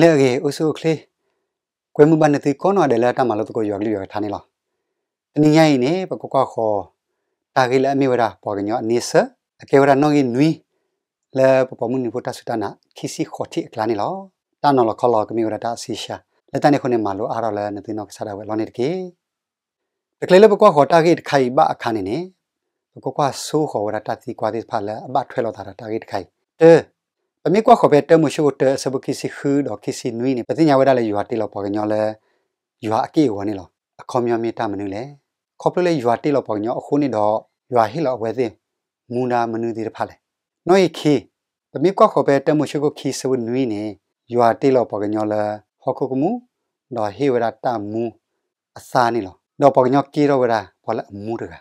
နံၤလၢအဂ့ၤ အိၣ်ဆူၣ်အိၣ်ချ့, ကွဲမုာ်ဘၣ်နသုကိးနီၢ်ဒဲးလၢတၢ်မၤလိသကိးယွၤကလုၢ်ယွၤကထါန့ၣ်လီၤ. တနံၤညါအံၤန့ၣ် ပကကွၢ်ဃီၤ တၢ်ဂ့ၢ်လၢအမ့ၢ်ဝဲဒၣ်ပှၤကညီအန့ဆၢၣ်, အကဲဝဲဒၣ်နီၣ်ဂံၢ်နွံ လၢပပိာ်မုၣ်နွံဖိတၢ်စူၢ်တၢ်နာ် ခံဆံဃိးထံၣ်အကျါန့ၣ်လီၤ. တၢ်နီၤလီၤခီလီၤကမ့ၢ်ဝဲဒၣ်တၢ်အဆံးဆါ, လၢတၢ်န့ၣ်အဃိန့ၣ် မၤလိအါထီၣ်လၢနသုနီၢ်ကစၢ်ဒၣ်ဝဲအလီၢ်န့ၣ်တက့ၢ်. တချုးလၢပကွၢ်ဃီၤတၢ်ဂ့ၢ်တခါအံၤဘၣ်အခါန့ၣ်န့ၣ်, ပကကွၢ်ဆိဃီၤဝဲဒၣ်တၢ်သံကွၢ်သ့ၣ်တဖၣ်လၢအဘၣ်ထွဲလိာ်သးဒီးတၢ်ဂ့ၢ်တခါအံၤ. တၢ, ပမ့ၢ်ကွၢ်ဃီၤဖဲတၢမိၤၡ့ခိၣ်တၢ အဆၢဖိခံဆံဃုဒီးခံဆံနွံန့ၣ် ပသ့ၣ်ညါဝဲဒၣ်လၢယွၤတ့လီၤပှၤကညီလၢ ယွၤအက့ၢ်အဂီၤန့ၣ်လီၤ. အခီပညီမ့ၢ်တၢ်မနုၤလဲၣ်. ခီဖျိလၢယွၤတ့လီၤပှၤကညီအဃိန့ၣ်ဒီး ယွၤဟ့ၣ်လီၤအဝဲသ့ၣ် မူဒါမနုၤသ့ၣ်တဖၣ်လဲၣ်. နီၣ်ဂံၢ်ခံ, ပမ့ၢ်ကွၢ်ဃီၤဖဲတၢမိၤၡ့ခိၣ်ခံဆၢဖိနွံန့ၣ်, ယွၤတ့လီၤပှၤကညီလၢဟီၣ်ခိၣ်ကမူၣ်, ဒီးဟ့ၣ်ဝဲဒၣ်တၢ်မူအသါန့ၣ်လီၤ. ဒီးပှၤကညီက့ထီၣ်ဝဲဒၣ်ပှၤလၢအမူတဂၤ.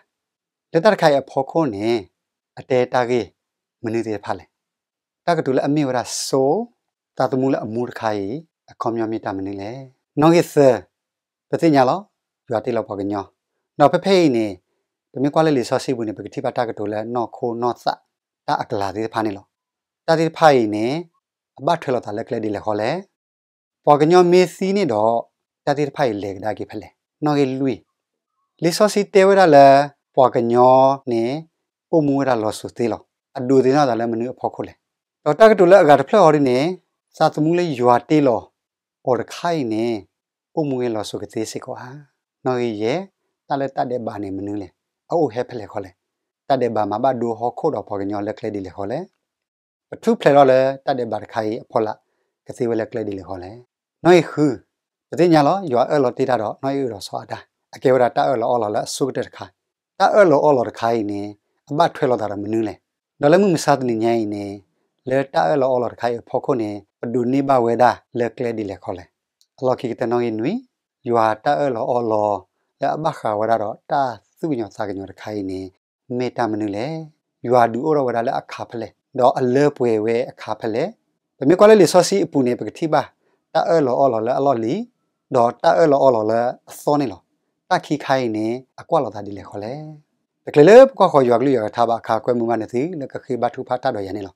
လၢတၢ်တခါအံၤအဖီခိၣ်န့ၣ်, အတဲတၢ်ဂ့ၢ်မနုၤသ့ၣ်တဖၣ်လဲၣ်. တၢ်ကတိၤလၢအမ့ၢ်ဝဲဒၣ်စိ, သးသမူလၢအမူတခါအံၤ အခီပညီမ့ၢ်တၢ်မနုၤလဲၣ်. နီၣ်ဂံၢ်သၢ, ပသ့ၣ်ညါလီၤ, ယွၤတ့လီၤပှၤကညီ, ဒီးဖဲဖဲအံၤန့ၣ်, ပမ့ၢ်ကွၢ်လၢလံာ်စီဆှံပူၤန့ၣ် ပကထံၣ်ဘၣ်တၢ်ကတိၤလၢနီၢ်ခိနီၢ်သး တၢ်အကလၤသ့ၣ်တဖၣ်န့ၣ်လီၤ. တၢ်သ့ၣ်တဖၣ်အံၤန့ၣ်, အဘၣ်ထွဲလိာ်သးလၢကျဲဒ်လဲၣ်ဃီလဲၣ်. ပှၤကညီမ့ၢ်သံန့ၣ်ဒီး, တၢ်သ့ၣ်တဖၣ်အံၤလဲၤကဒါက့ၤဖဲလဲၣ်. နီၣ်ဂံၢ်လွံၢ်, လံာ်စီဆှံတဲဝဲဒၣ်လၢ ပှၤကညီန့ၣ် အိၣ်မူဝဲဒၣ်လီၤစိၤသ့လီၤ. အဒိးသန့ၤသးလၢမနုၤအဖီခိၣ်လဲၣ်. ဒီးတၢ်ကတိၤလၢအဂၤတဖျၢၣ်အီၤဒ်န့ၣ်, သးသမူလၢယွၤတ့လီၤအီၤတခါအံၤန့ၣ်, အိၣ်မူဝဲလီၤစိၤကသ့စ့ၢ်ကီးဧါ. နီၣ်ဂံၢ်ယဲၢ်, တၢ်လၢတၢ်ဒဲးဘးန့ၣ်မနုၤလဲၣ်. အအိၣ်ဟဲဖဲလဲၣ်ဃီလဲၣ်. တၢ်ဒဲးဘးမၤဘၣ်ဒိဟီၣ်ခိၣ်ဒီးပှၤကညီလၢကျဲဒ်လဲၣ်ဃီလဲၣ်. ပထူၣ်ဖျဲးထီၣ်လၢတၢ်ဒဲးဘးတခါအံၤအဖီလာ် ကသ့ဝဲလၢကျဲဒ်လဲၣ်ဃီလဲၣ်. နီၣ်ဂံၢ်ဃု, ပသ့ၣ်ညါလီၤ, ယွၤအၢၣ်လီၤတ့ၢ်တၢ်ဒီး နီၣ်ဂံၢ်အုၣ်ဒီးဆီအတၢ်, အကဲဝဲဒၣ်တၢ်အၢၣ်လီၤအီလီၤလၢအဆိကတၢၢ်တခါ. တၢ်အၢၣ်လီၤအီလီၤတခါအံၤန့ၣ်, အဘၣ်ထွဲလိာ်သးဒီးမနုၤလဲၣ်. ဒီးလၢမုၢ်မဆါတနံၤညါအံၤန့ၣ်, လၢတၢ်အၢၣ်လီၤအီလီၤတခါအံၤအဖီခိၣ်န့ၣ်, ပဒိးန့ၢ်ဘၣ်ဝဲဒၣ်လၢကျဲဒ်လဲၣ်ဃီလဲၣ်. အလီၢ်ခံကတၢၢ်နီၣ်ဂံၢ်နွံ, ယွၤတၢ်အၢၣ်လီၤအီလီၤ လၢအဘၣ်ဃးဝဲဒၣ်ဒီးတၢ်သူၣ်ကညီၤသးကညီၤတခါအံၤန့ၣ်, မ့ၢ်တၢ်မနုၤလဲၣ်. ယွၤဒုးအိၣ်ထီၣ်ဝဲဒၣ်လၢအခါဖဲလဲၣ်, ဒီးအလၢပှဲၤဝဲအခါဖဲလဲၣ်. ပမ့ၢ်ကွၢ်လၢလံာ်စီဆှံအပူၤန့ၣ် ပကထံၣ်ဘၣ် တၢ်အၢၣ်လီၤအီလီၤလၢအလီၢ်လံၤ, ဒီးတၢ်အၢၣ်လီၤအီလီၤလၢအသီန့ၣ်လီၤ. တၢ်ခံခါအံၤန့ၣ် အကွၢ်လိာ်သးဒ်လဲၣ်ဃီလဲၣ်. တချုးလၢပကွၢ်ဃီၤယွၤကလုၢ်ယွၤကထါဘၣ်အခါ ကွဲမုာ်ဘၣ်နသုလၢကဃ့ဘါထုကဖၣ်တၢ်ဒီးယၤန့ၣ်လီၤ.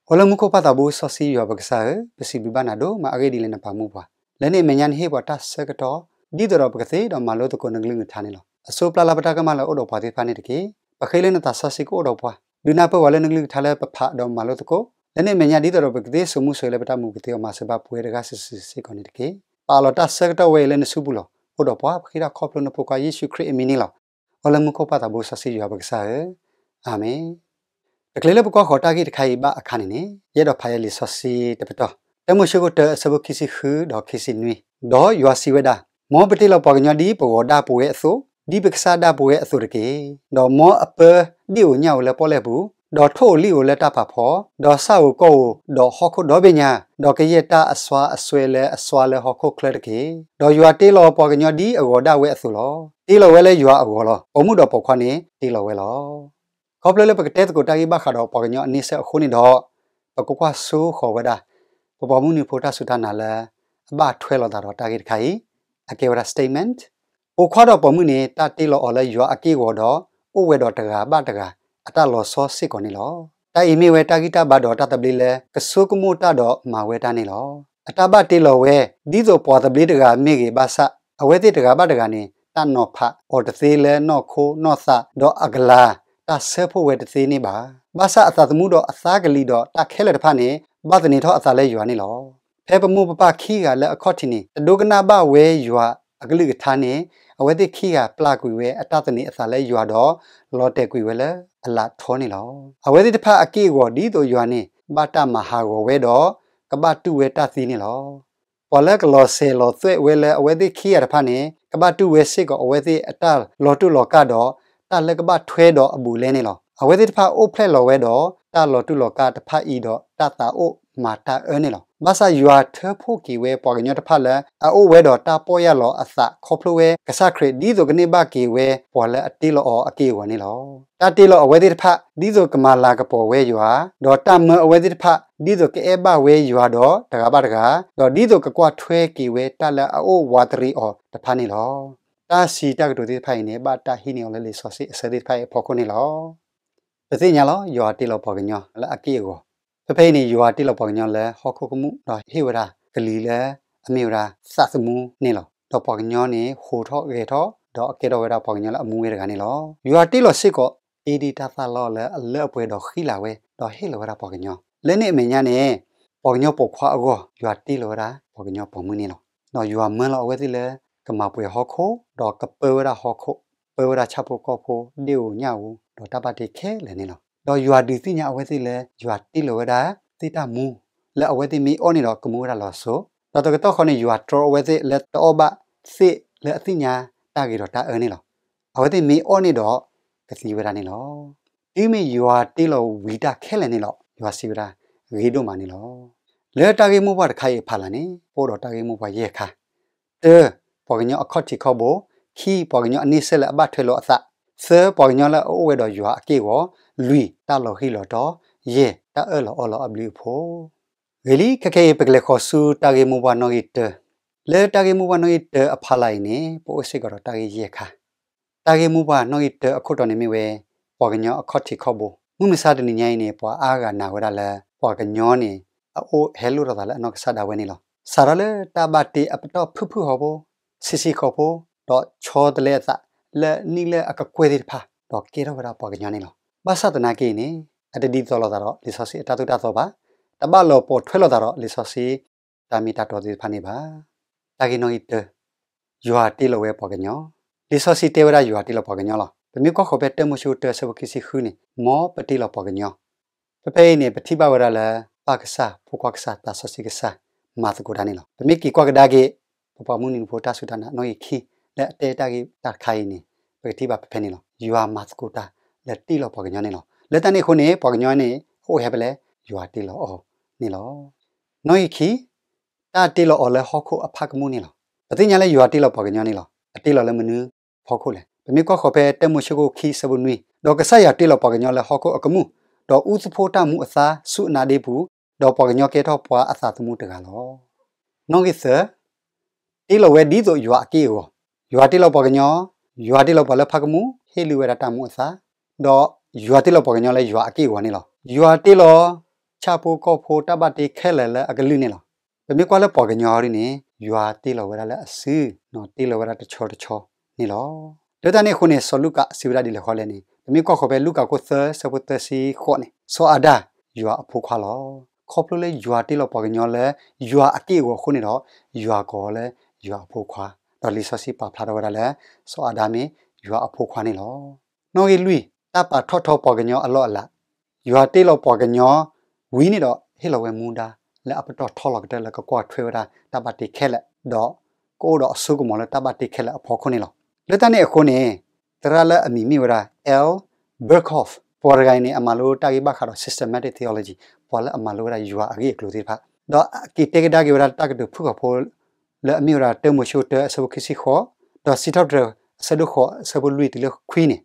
အိၣ်လၢမူခိၣ်ပၢ်သးဘိစီဆှံယွၤပကစၢ်ဧၢ, ပစံးဘျုးဘၣ်နၤဒိၣ်မးအဂ့ၢ်ဒ်လဲၣ်နပာ်မူပှၤ, လၢန့ၣ်အမဲာ်ညါနဟ့ၣ်ပှၤတၢ်ဆၢကတီၢ်, ဒ်သိးဒီးပကသ့ဒီးမၤလိသကိးနကလုၢ်နကထါန့ၣ်လီၤ. အစိပျၢ်လၢပတၢ်ကမၣ်လၢအိၣ်ဒီးပှၤသ့ၣ်တဖၣ်န့ၣ်တက့ၢ်. ပဃ့လၢနသးစီဆှံကအိၣ်ဒီးပှၤ, ဒုးနၢ်ပၢၢ်ပှၤလၢနကလုၢ်ကထါလၢပဖးဒီးမၤလိသကိး, လၢန့ၣ်အမဲာ်ညါဒ်သိးဒီးပကသ့စိာ်မူစိာ်ဂဲၤလၢပတၢ်မူကသ့အီၤမၤစၢၤဘၣ်ပှၤတဂၤစုာ်စုာ်စ့ၢ်ကီးန့ၣ်တက့ၢ်. ပာ်လီၤတၢ်ဆၢကတီၢ်ဝဲအံၤလၢနစုပူၤလီၤ. အိၣ်ဒီးပှၤ ပဃ့တၢ်ခီဖျိနဖိခွါယ့ၣ်ၡူးခရံာ်အမံၤန့ၣ်လီၤ. အိၣ်လၢမူခိၣ်ပၢ်သးဘိစီဆှံယွၤပကစၢ်ဧၢ, အၤမ့ၣ်. တချုးလၢပကွၢ်ဃီၤတၢ်ဂ့ၢ်တခါအံၤဘၣ်အခါန့ၣ်န့ၣ်, ယအဲၣ်ဒိးဖးယဲလံာ်စီဆှံတပတီၢ်, တၢမိၤၡ့ခိၣ်တၢ အဆၢဖိခံဆံဃုဒီးခံဆံနွံ, ဒီးယွၤစံးဝဲဒၣ်, မ်ပတ့လီၤပှၤကညီဒ်ပဂီၤဒၣ်ပဝဲအသိး, ဒ်ပကစၢ်ဒၣ်ပဝဲအသိးတက့ၢ်. ဒီးမ်အပၢဒ့ၣ်ဧိၤညၣ်ဧိၤလၢပီၣ်လဲၣ်ပူၤ, ဒီးထိၣ်ဧိၤလံၣ်ဧိၤလၢတၢ်ဖးဖီ, ဒီးဆၣ်ဧိၤကီၢ်ဧိၤ, ဒီးဟီၣ်ခိၣ်ဒီဘ့ၣ်ညါ, ဒီးကယဲၢ်တၢ်အစွါအစွဲလၢအစွါလၢဟီၣ်ခိၣ်ချၢတက့ၢ်. ဒီးယွၤတ့လီၤပှၤကညီဒ်အဂီၤဒၣ်ဝဲအသိးလီၤ. တ့လီၤဝဲလၢယွၤအဂီၤလီၤ. ပိာ်မုၣ်ဒီးပိာ်ခွါန့ၣ်တ့လီၤဝဲလီၤ. ခီဖျိလၢပကတဲသကိးတၢ်ဂ့ၢ်ဘၣ်ဃးဒီးပှၤကညီအန့ဆၢၣ်အဃိန့ၣ်ဒီး, ပကကွၢ်ဆိဃီၤဝဲဒၣ် ပပိာ်မုၣ်နွံဖိတၢ်စူၢ်တၢ်နာ်လၢ အဘၣ်ထွဲလိာ်သးဒီးတၢ်ဂ့ၢ်တခါအံၤ, အကဲဝဲဒၣ် statement, ပိာ်ခွါဒီးပိာ်မုၣ်န့ၣ် တၢ်တ့လီၤအီၤလၢယွၤအက့ၢ်အဂီၤဒီး အိၣ်ဝဲဒီးတဂၤဘၣ်တဂၤအတၢ်လီၤဆီစ့ၢ်ကီးန့ၣ်လီၤ. တၢ်အံၤမ့ၢ်ဝဲတၢ်ဂံၢ်တၢ်ဘါဒီးတၢ်သဘျ့လၢကဆိကမိၣ်တၢ်ဒီးမၤဝဲတၢ်န့ၣ်လီၤ. အတၢ်ဘၣ်တ့လီၤဝဲ ဒ်သိးပှၤသဘျ့တဂၤမ့ၢ်ဂ့ၤဘၣ်ဆၣ်, အဝဲသ့ၣ်တဂၤဘၣ်တဂၤန့ၣ် တၢ်နီၤဖးအီၤတသ့လၢနီၢ်ခိနီၢ်သး ဒီးအကလၤတၢ်ဆၢဖှိၣ်ဝဲတသ့န့ၣ်ဘၣ်. ဘၣ်ဆၣ်အသးသမူဒီးအသးကလံၤဒီးတၢ်ခဲလၢာ်တဖၣ်န့ၣ် ဘၣ်သန့ၤထီၣ်အသးလၢယွၤန့ၣ်လီၤ. ဖဲပမိၢ်ပပၢ်ခံဂၤလၢအခီၣ်ထံးန့ၣ် တဒိကနၣ်ဘၣ်ဝဲယွၤအကလုၢ်ကထါန့ၣ်, အဝဲသ့ၣ်ခံဂၤပျၢ်ကွံာ်ဝဲအတၢ်သန့ၤအသးလၢယွၤဒီး လီၤတဲာ်ကွံာ်ဝဲလၢအလးထီန့ၣ်လီၤ. အဝဲသ့ၣ်တဖၣ်အက့ၢ်အဂီၤဒ်သိးယွၤန့ၣ် ဘၣ်တၢ်မၤဟးဂီၤဝဲဒီး ကဘၣ်တူၢ်ဝဲတၢ်သံန့ၣ်လီၤ. ပှၤလၢကလီၤစဲၤလီၤသွဲၣ်ဝဲလၢအဝဲသ့ၣ်ခံဂၤတဖၣ်န့ၣ် ကဘၣ်တူၢ်ဝဲစ့ၢ်ကီးအဝဲသ့ၣ်အတၢ်လီၤတူာ်လီၤကာ်ဒီး တၢ်လၢကဘၣ်ထွဲဒီးအဘူးအလဲန့ၣ်လီၤ. အဝဲသ့ၣ်တဖၣ်အိၣ်ဖျဲၣ်လီၤဝဲဒီး တၢ်လီၤတူာ်လီၤကာ်တဖၣ်အံၤဒီးတၢ်သးအိၣ်မၤတၢ်အၢန့ၣ်လီၤ. ဘၣ်ဆၣ်ယွၤထၢဖှိၣ်က့ၤဝဲပှၤကညီတဖၣ်လၢ အအိၣ်ဝဲဒီးတၢ်ပီၢ်ယၢ်လီၤအသးခီဖျိဝဲကစၢ်ခရံာ် ဒ်သိးကန့ၢ်ဘၣ်က့ၤဝဲပှၤလၢအတ့လီၤအီၤအက့ၢ်အဂီၤန့ၣ်လီၤ. တၢ်တ့လီၤအဝဲသ့ၣ်တဖၣ် ဒ်သိးကမၤလၤကပီၤဝဲယွၤ, ဒီးတၢ်မၢအဝဲသ့ၣ်တဖၣ် ဒ်သိးကအဲၣ်ဘၣ်ဝဲယွၤဒီးတဂၤဘၣ်တဂၤ, ဒီးဒ်သိးကကွၢ်ထွဲက့ၤဝဲတၢ်လၢအအိၣ်ဝးတရံးအီၤတဖၣ်န့ၣ်လီၤ. တၢ်စံးတၢ်ကတိၤသ့ၣ်တဖၣ်အံၤန့ၣ် ဘၣ်တၢ်ဟံးန့ၢ်အီၤလၢလံာ်စီဆှံအဆၢသ့ၣ်တဖၣ်အံၤအဖီခိၣ်န့ၣ်လီၤ. ပသ့ၣ်ညါလီၤ ယွၤတ့လီၤပှၤကညီလၢအက့ၢ်အဂီၤ. ဖဲဖဲအံၤန့ၣ် ယွၤတ့လီၤပှၤကညီလၢဟီၣ်ခိၣ်ကမူၣ် ဒီးဟ့ၣ်ဝဲဒၣ် ကလံၤလၢအမ့ၢ်ဝဲဒၣ်သးသမူန့ၣ်လီၤ. ဒီးပှၤကညီန့ၣ် ဟိးထီၣ်ဂဲၤထီၣ် ဒီးအကဲထီၣ်ဝဲဒၣ်ပှၤကညီလၢအမူဝဲတဂၤန့ၣ်လီၤ. ယွၤတ့လီၤစ့ၢ်ကီး အ့ဒ့ၣ်တၢ်သၣ်လီၢ်လၢအလၢအပှဲၤဒီးဃံလၤဝဲ ဒီးဟ့ၣ်လီၤဝဲဒၣ်ပှၤကညီ. လၢန့ၣ်အမဲာ်ညါန့ၣ် ပှၤကညီပိာ်ခွါအဂီၢ် ယွၤတ့လီၤဝဲဒၣ်ပှၤကညီပိာ်မုၣ်န့ၣ်လီၤ. ဒီးယွၤမၢလီၤအဝဲသ့ၣ်လၢ ကမၤပှဲၤဟီၣ်ခိၣ် ဒီးကပၢဝဲဒၣ်ဟီၣ်ခိၣ်, ပၢဝဲဒၣ်ဆၣ်ဖိကီၢ်ဖိ ဒ့ၣ်ဧိၤညၣ်ဧိၤ ဒီးတၢ်ဘၣ်တ့ခဲလၢာ်န့ၣ်လီၤ. ဒီးယွၤဒုးသ့ၣ်ညါအဝဲသ့ၣ်လၢ ယွၤတ့လီၤဝဲဒၣ်သ့ၣ်တၢ်မူ လၢအဝဲသ့ၣ်မ့ၢ်အီၣ်န့ၣ်ဒီး ကမူဝဲဒၣ်လီၤစိၤ, ဒီးတကတီၢ်ဃီန့ၣ် ယွၤတြီအဝဲသ့ၣ်လၢတအီၣ်ဘၣ်သ့ၣ်လၢအသ့ၣ်ညါတၢ်ဂ့ၤဒီးတၢ်အၢန့ၣ်လီၤ. အဝဲသ့ၣ်မ့ၢ်အီၣ်န့ၣ်ဒီး ကသံဝဲဒၣ်န့ၣ်လီၤ. တုၤမ့ၢ်ယွၤတ့လီၤဝံၤတၢ်ခဲလၢာ်န့ၣ်လီၤ ယွၤစံးဝဲဒၣ် ဂ့ၤဒိၣ်မးန့ၣ်လီၤ. လၢတၢ်ဂ့ၢ်မိၢ်ပှၢ်တခါအံၤအဖီလာ်န့ၣ် ပအိၣ်ဒီးတၢ်ဂ့ၢ်မိၢ်ပှၢ်ယဲၢ်ခါ. တၢ, ပှၤကညီအခီၣ်ထံးခီၣ်ဘိ, ခံ, ပှၤကညီအန့ဆၢၣ်လၢအဘၣ်ထွဲလိာ်အသး, သၢ, ပှၤကညီလၢအအိၣ်ဝဲဒီးယွၤအက့ၢ်အဂီၤ, လွံၢ်, တၢ်လီၤဃံၤလီၤတီၤ, ယဲၢ်, တၢ်အၢၣ်လီၤအီလီၤအဘျုးအဖှိၣ်. ဂ့ၤလံ, ခဲကနံၣ်အံၤ ပကလဲၤဃီၤဆူတၢ်ဂ့ၢ်မိၢ်ပှၢ်နီၣ်ဂံၢ်တၢ. လၢတၢ်ဂ့ၢ်မိၢ်ပှၢ်နီၣ်ဂံၢ်တၢအဖီလာ်အံၤန့ၣ် ပအိၣ်စ့ၢ်ကီးဒီးတၢ်ဂ့ၢ်ယဲၢ်ခါ. တၢ်ဂ့ၢ်မိၢ်ပှၢ်နီၣ်ဂံၢ်တၢအခိၣ်တီန့ၣ်မ့ၢ်ဝဲ ပှၤကညီအခီၣ်ထံးခီၣ်ဘိ. မုၢ်မဆါတနံၤညါအံၤန့ၣ် ပှၤအါဂၤနာ်ဝဲဒၣ်လၢ ပှၤကညီန့ၣ် အအိၣ်ဟဲလိၣ်ထီၣ်သးလၢအနီၢ်ကစၢ်ဒၣ်ဝဲန့ၣ်လီၤ. စးထီၣ်လၢတၢ်ဘၣ်တ့အပတီၢ်ဖုၣ်ဖုၣ်ဃီဖိ, ဆံးဆံးဃီဖိ, ဒီးဆီတလဲအသး လၢနံၣ်လၢအကကွဲၢ်သ့ၣ်တဖၣ်, ဒီးကဲထီၣ်ဝဲဒၣ်ပှၤကညီန့ၣ်လီၤ. ဘၣ်ဆၣ်သနာ်က့န့ၣ် အတဒ်သိးလိာ်သးဒီးလံာ်စီဆှံအတၢ်သိၣ်တၢ်သီဘၣ်, တဘၣ်လီၤပိာ်ထွဲလိာ်သးဒီးလံာ်စီဆှံ တၢ်မ့ၢ်တၢ်တီသ့ၣ်တဖၣ်န့ၣ်ဘၣ်. တၢ်ဂ့ၢ်နီၣ်ဂံၢ်တၢ, ယွၤတ့လီၤဝဲပှၤကညီ. လံာ်စီဆှံတဲဝဲဒၣ်ယွၤတ့လီၤပှၤကညီလီၤ. ပမ့ၢ်ကွၢ်ဃီၤဖဲတၢမိၤၡ့တၢအဆၢဖိခံဆံဃုန့ၣ် မ်ပတ့လီၤပှၤကညီ. ဖဲဖဲအံၤန့ၣ် ပထံၣ်ဘၣ်ဝဲဒၣ်လၢ ပၢ်ကစၢ်, ဖိခွါကစၢ်, သးစီဆှံကစၢ် မၤသကိးတၢ်န့ၣ်လီၤ. ပမ့ၢ်က့ၤကွၢ်ကဒါက့ၤ ပပှၤမုၢ်နံၤဖိတၢ်စူၢ်တၢ်နာ်နီၣ်ဂံၢ်ခံ လၢအတဲတၢ်ဂ့ၢ်တၢ်တခါအံၤန့ၣ် ပကထံၣ်ဘၣ်ဖဲဖဲန့ၣ်လီၤ. ယွၤမၤသကိးတၢ်လၢတ့လီၤပှၤကညီန့ၣ်လီၤ. လၢတၢ်န့ၣ်အဃိန့ၣ် ပှၤကညီန့ၣ် အအိၣ်ဟဲဖဲလဲၣ်, ယွၤတ့လီၤအီၤန့ၣ်လီၤ. နီၣ်ဂံၢ်ခံ, တၢ်တ့လီၤအီၤလၢဟီၣ်ခိၣ်အဖၣ်ကမူၣ်န့ၣ်လီၤ. ပသ့ၣ်ညါလၢယွၤတ့လီၤပှၤကညီန့ၣ်လီၤ. အတ့လီၤလၢမနုၤဖီခိၣ်လဲၣ်. ပမ့ၢ်ကွၢ်ဃီၤဖဲတၢမိၤၡ့ခိၣ်ခံဆၢဖိနွံ, ဒီးကစၢ်ယွၤတ့လီၤပှၤကညီလၢဟီၣ်ခိၣ်အကမူၣ်, ဒီးအူသဖှိတၢ်မူအသါဆူအနါဒ့ပူၤ, ဒီးပှၤကညီကဲထီၣ်ပှၤအသးသမူတဂၤလီၤ. နီၣ်ဂံၢ်သၢ, တ့လီၤဝဲဒ်သိးယွၤအက့ၢ်အဂီၤ. ယွၤတ့လီၤပှၤကညီ, ယွၤတ့လီၤပှၤလၢဖၣ်ကမူၣ်, ဟ့ၣ်လုၢ်ဝဲဒၣ်တၢ်မူအသါ, ဒီးယွၤတ့လီၤပှၤကညီလၢယွၤအက့ၢ်အဂီၤန့ၣ်လီၤ. ယွၤတ့လီၤ ဆၣ်ဖိကီၢ်ဖိတၢ်ဘၣ်တ့ခဲလၢာ်လၢအကလုၢ်န့ၣ်လီၤ. ပမ့ၢ်ကွၢ်လၢပှၤကညီဒ်န့ၣ် ယွၤတ့လီၤဝဲဒၣ်လၢအစု, တ့လီၤဝဲဒၣ်တဆီတဆီန့ၣ်လီၤ. လၢတၢ်န့ၣ်အဃိန့ၣ် စီၤလူၤကၣ်စံးဝဲဒၣ်ဒ်လဲၣ်ဃီလဲၣ်န့ၣ် ပမ့ၢ်ကွၢ်ဃီၤဖဲလူၤကၣ်ခိၣ်သၢ ဆၢဖိသၢဆံဃိးန့ၣ် စီၤအၤဒၣ် ယွၤအဖိခွါလီၤ. ခီဖျိလၢယွၤတ့လီၤပှၤကညီလၢ ယွၤအက့ၢ်အဂီၤအဃိန့ၣ်ဒီး ယွၤကိးအီၤလၢ ယွၤအဖိခွါ, ဒီးလံာ်စီဆှံပာ်ဖျါထီၣ်ဝဲဒၣ်လၢ စီၤအၤဒၣ်မ့ၢ်ယွၤအဖိခွါန့ၣ်လီၤ. နီၣ်ဂံၢ်လွံၢ်, တၢ်ပာ်ထီၣ်ထီပှၤကညီအလီၢ်အလၤ. ယွၤတ့လီၤပှၤကညီဝံၤန့ၣ်ဒီး ဟ့ၣ်လီၤဝဲမူဒါ လၢအပတီၢ်ထီလီၤကတၢၢ်လၢကကွၢ်ထွဲဝဲဒၣ်တၢ်ဘၣ်တ့ခဲလၢာ်, ဒီးကအိၣ်ဒီးအစိကမီၤလၢတၢ်ဘၣ်တ့ခဲလၢာ်အဖီခိၣ်န့ၣ်လီၤ. လၢတၢ်န့ၣ်အဃိန့ၣ် သရၣ်လၢအမံၤမ့ၢ်ဝဲဒၣ် L Berkhof ပှၤတဂၤအံၤန့ၣ် အမၤလိတၢ်ဂ့ၢ်ဘၣ်ဃးဒီး systematic theology ပှၤလၢအမၤလိဝဲဒၣ်ယွၤအဂ့ၢ်အကျိၤသ့ၣ်တဖၣ်, ဒီးက့ၤတဲကဒါက့ၤဝဲဒၣ်တၢ်ကတိၤဖုၣ်ကိာ်ဖိ လၢအမ့ၢ်ဝဲဒၣ်တၢမိၤၡ့ခိၣ်တၢအဆၢဖိခံဆံဃိး, ဒီးစံးထီၣ်ပတြၢၤအဆၢဒိၣ်ဃိးအဆၢဖိလွံၢ်တုၤလၢခွံန့ၣ်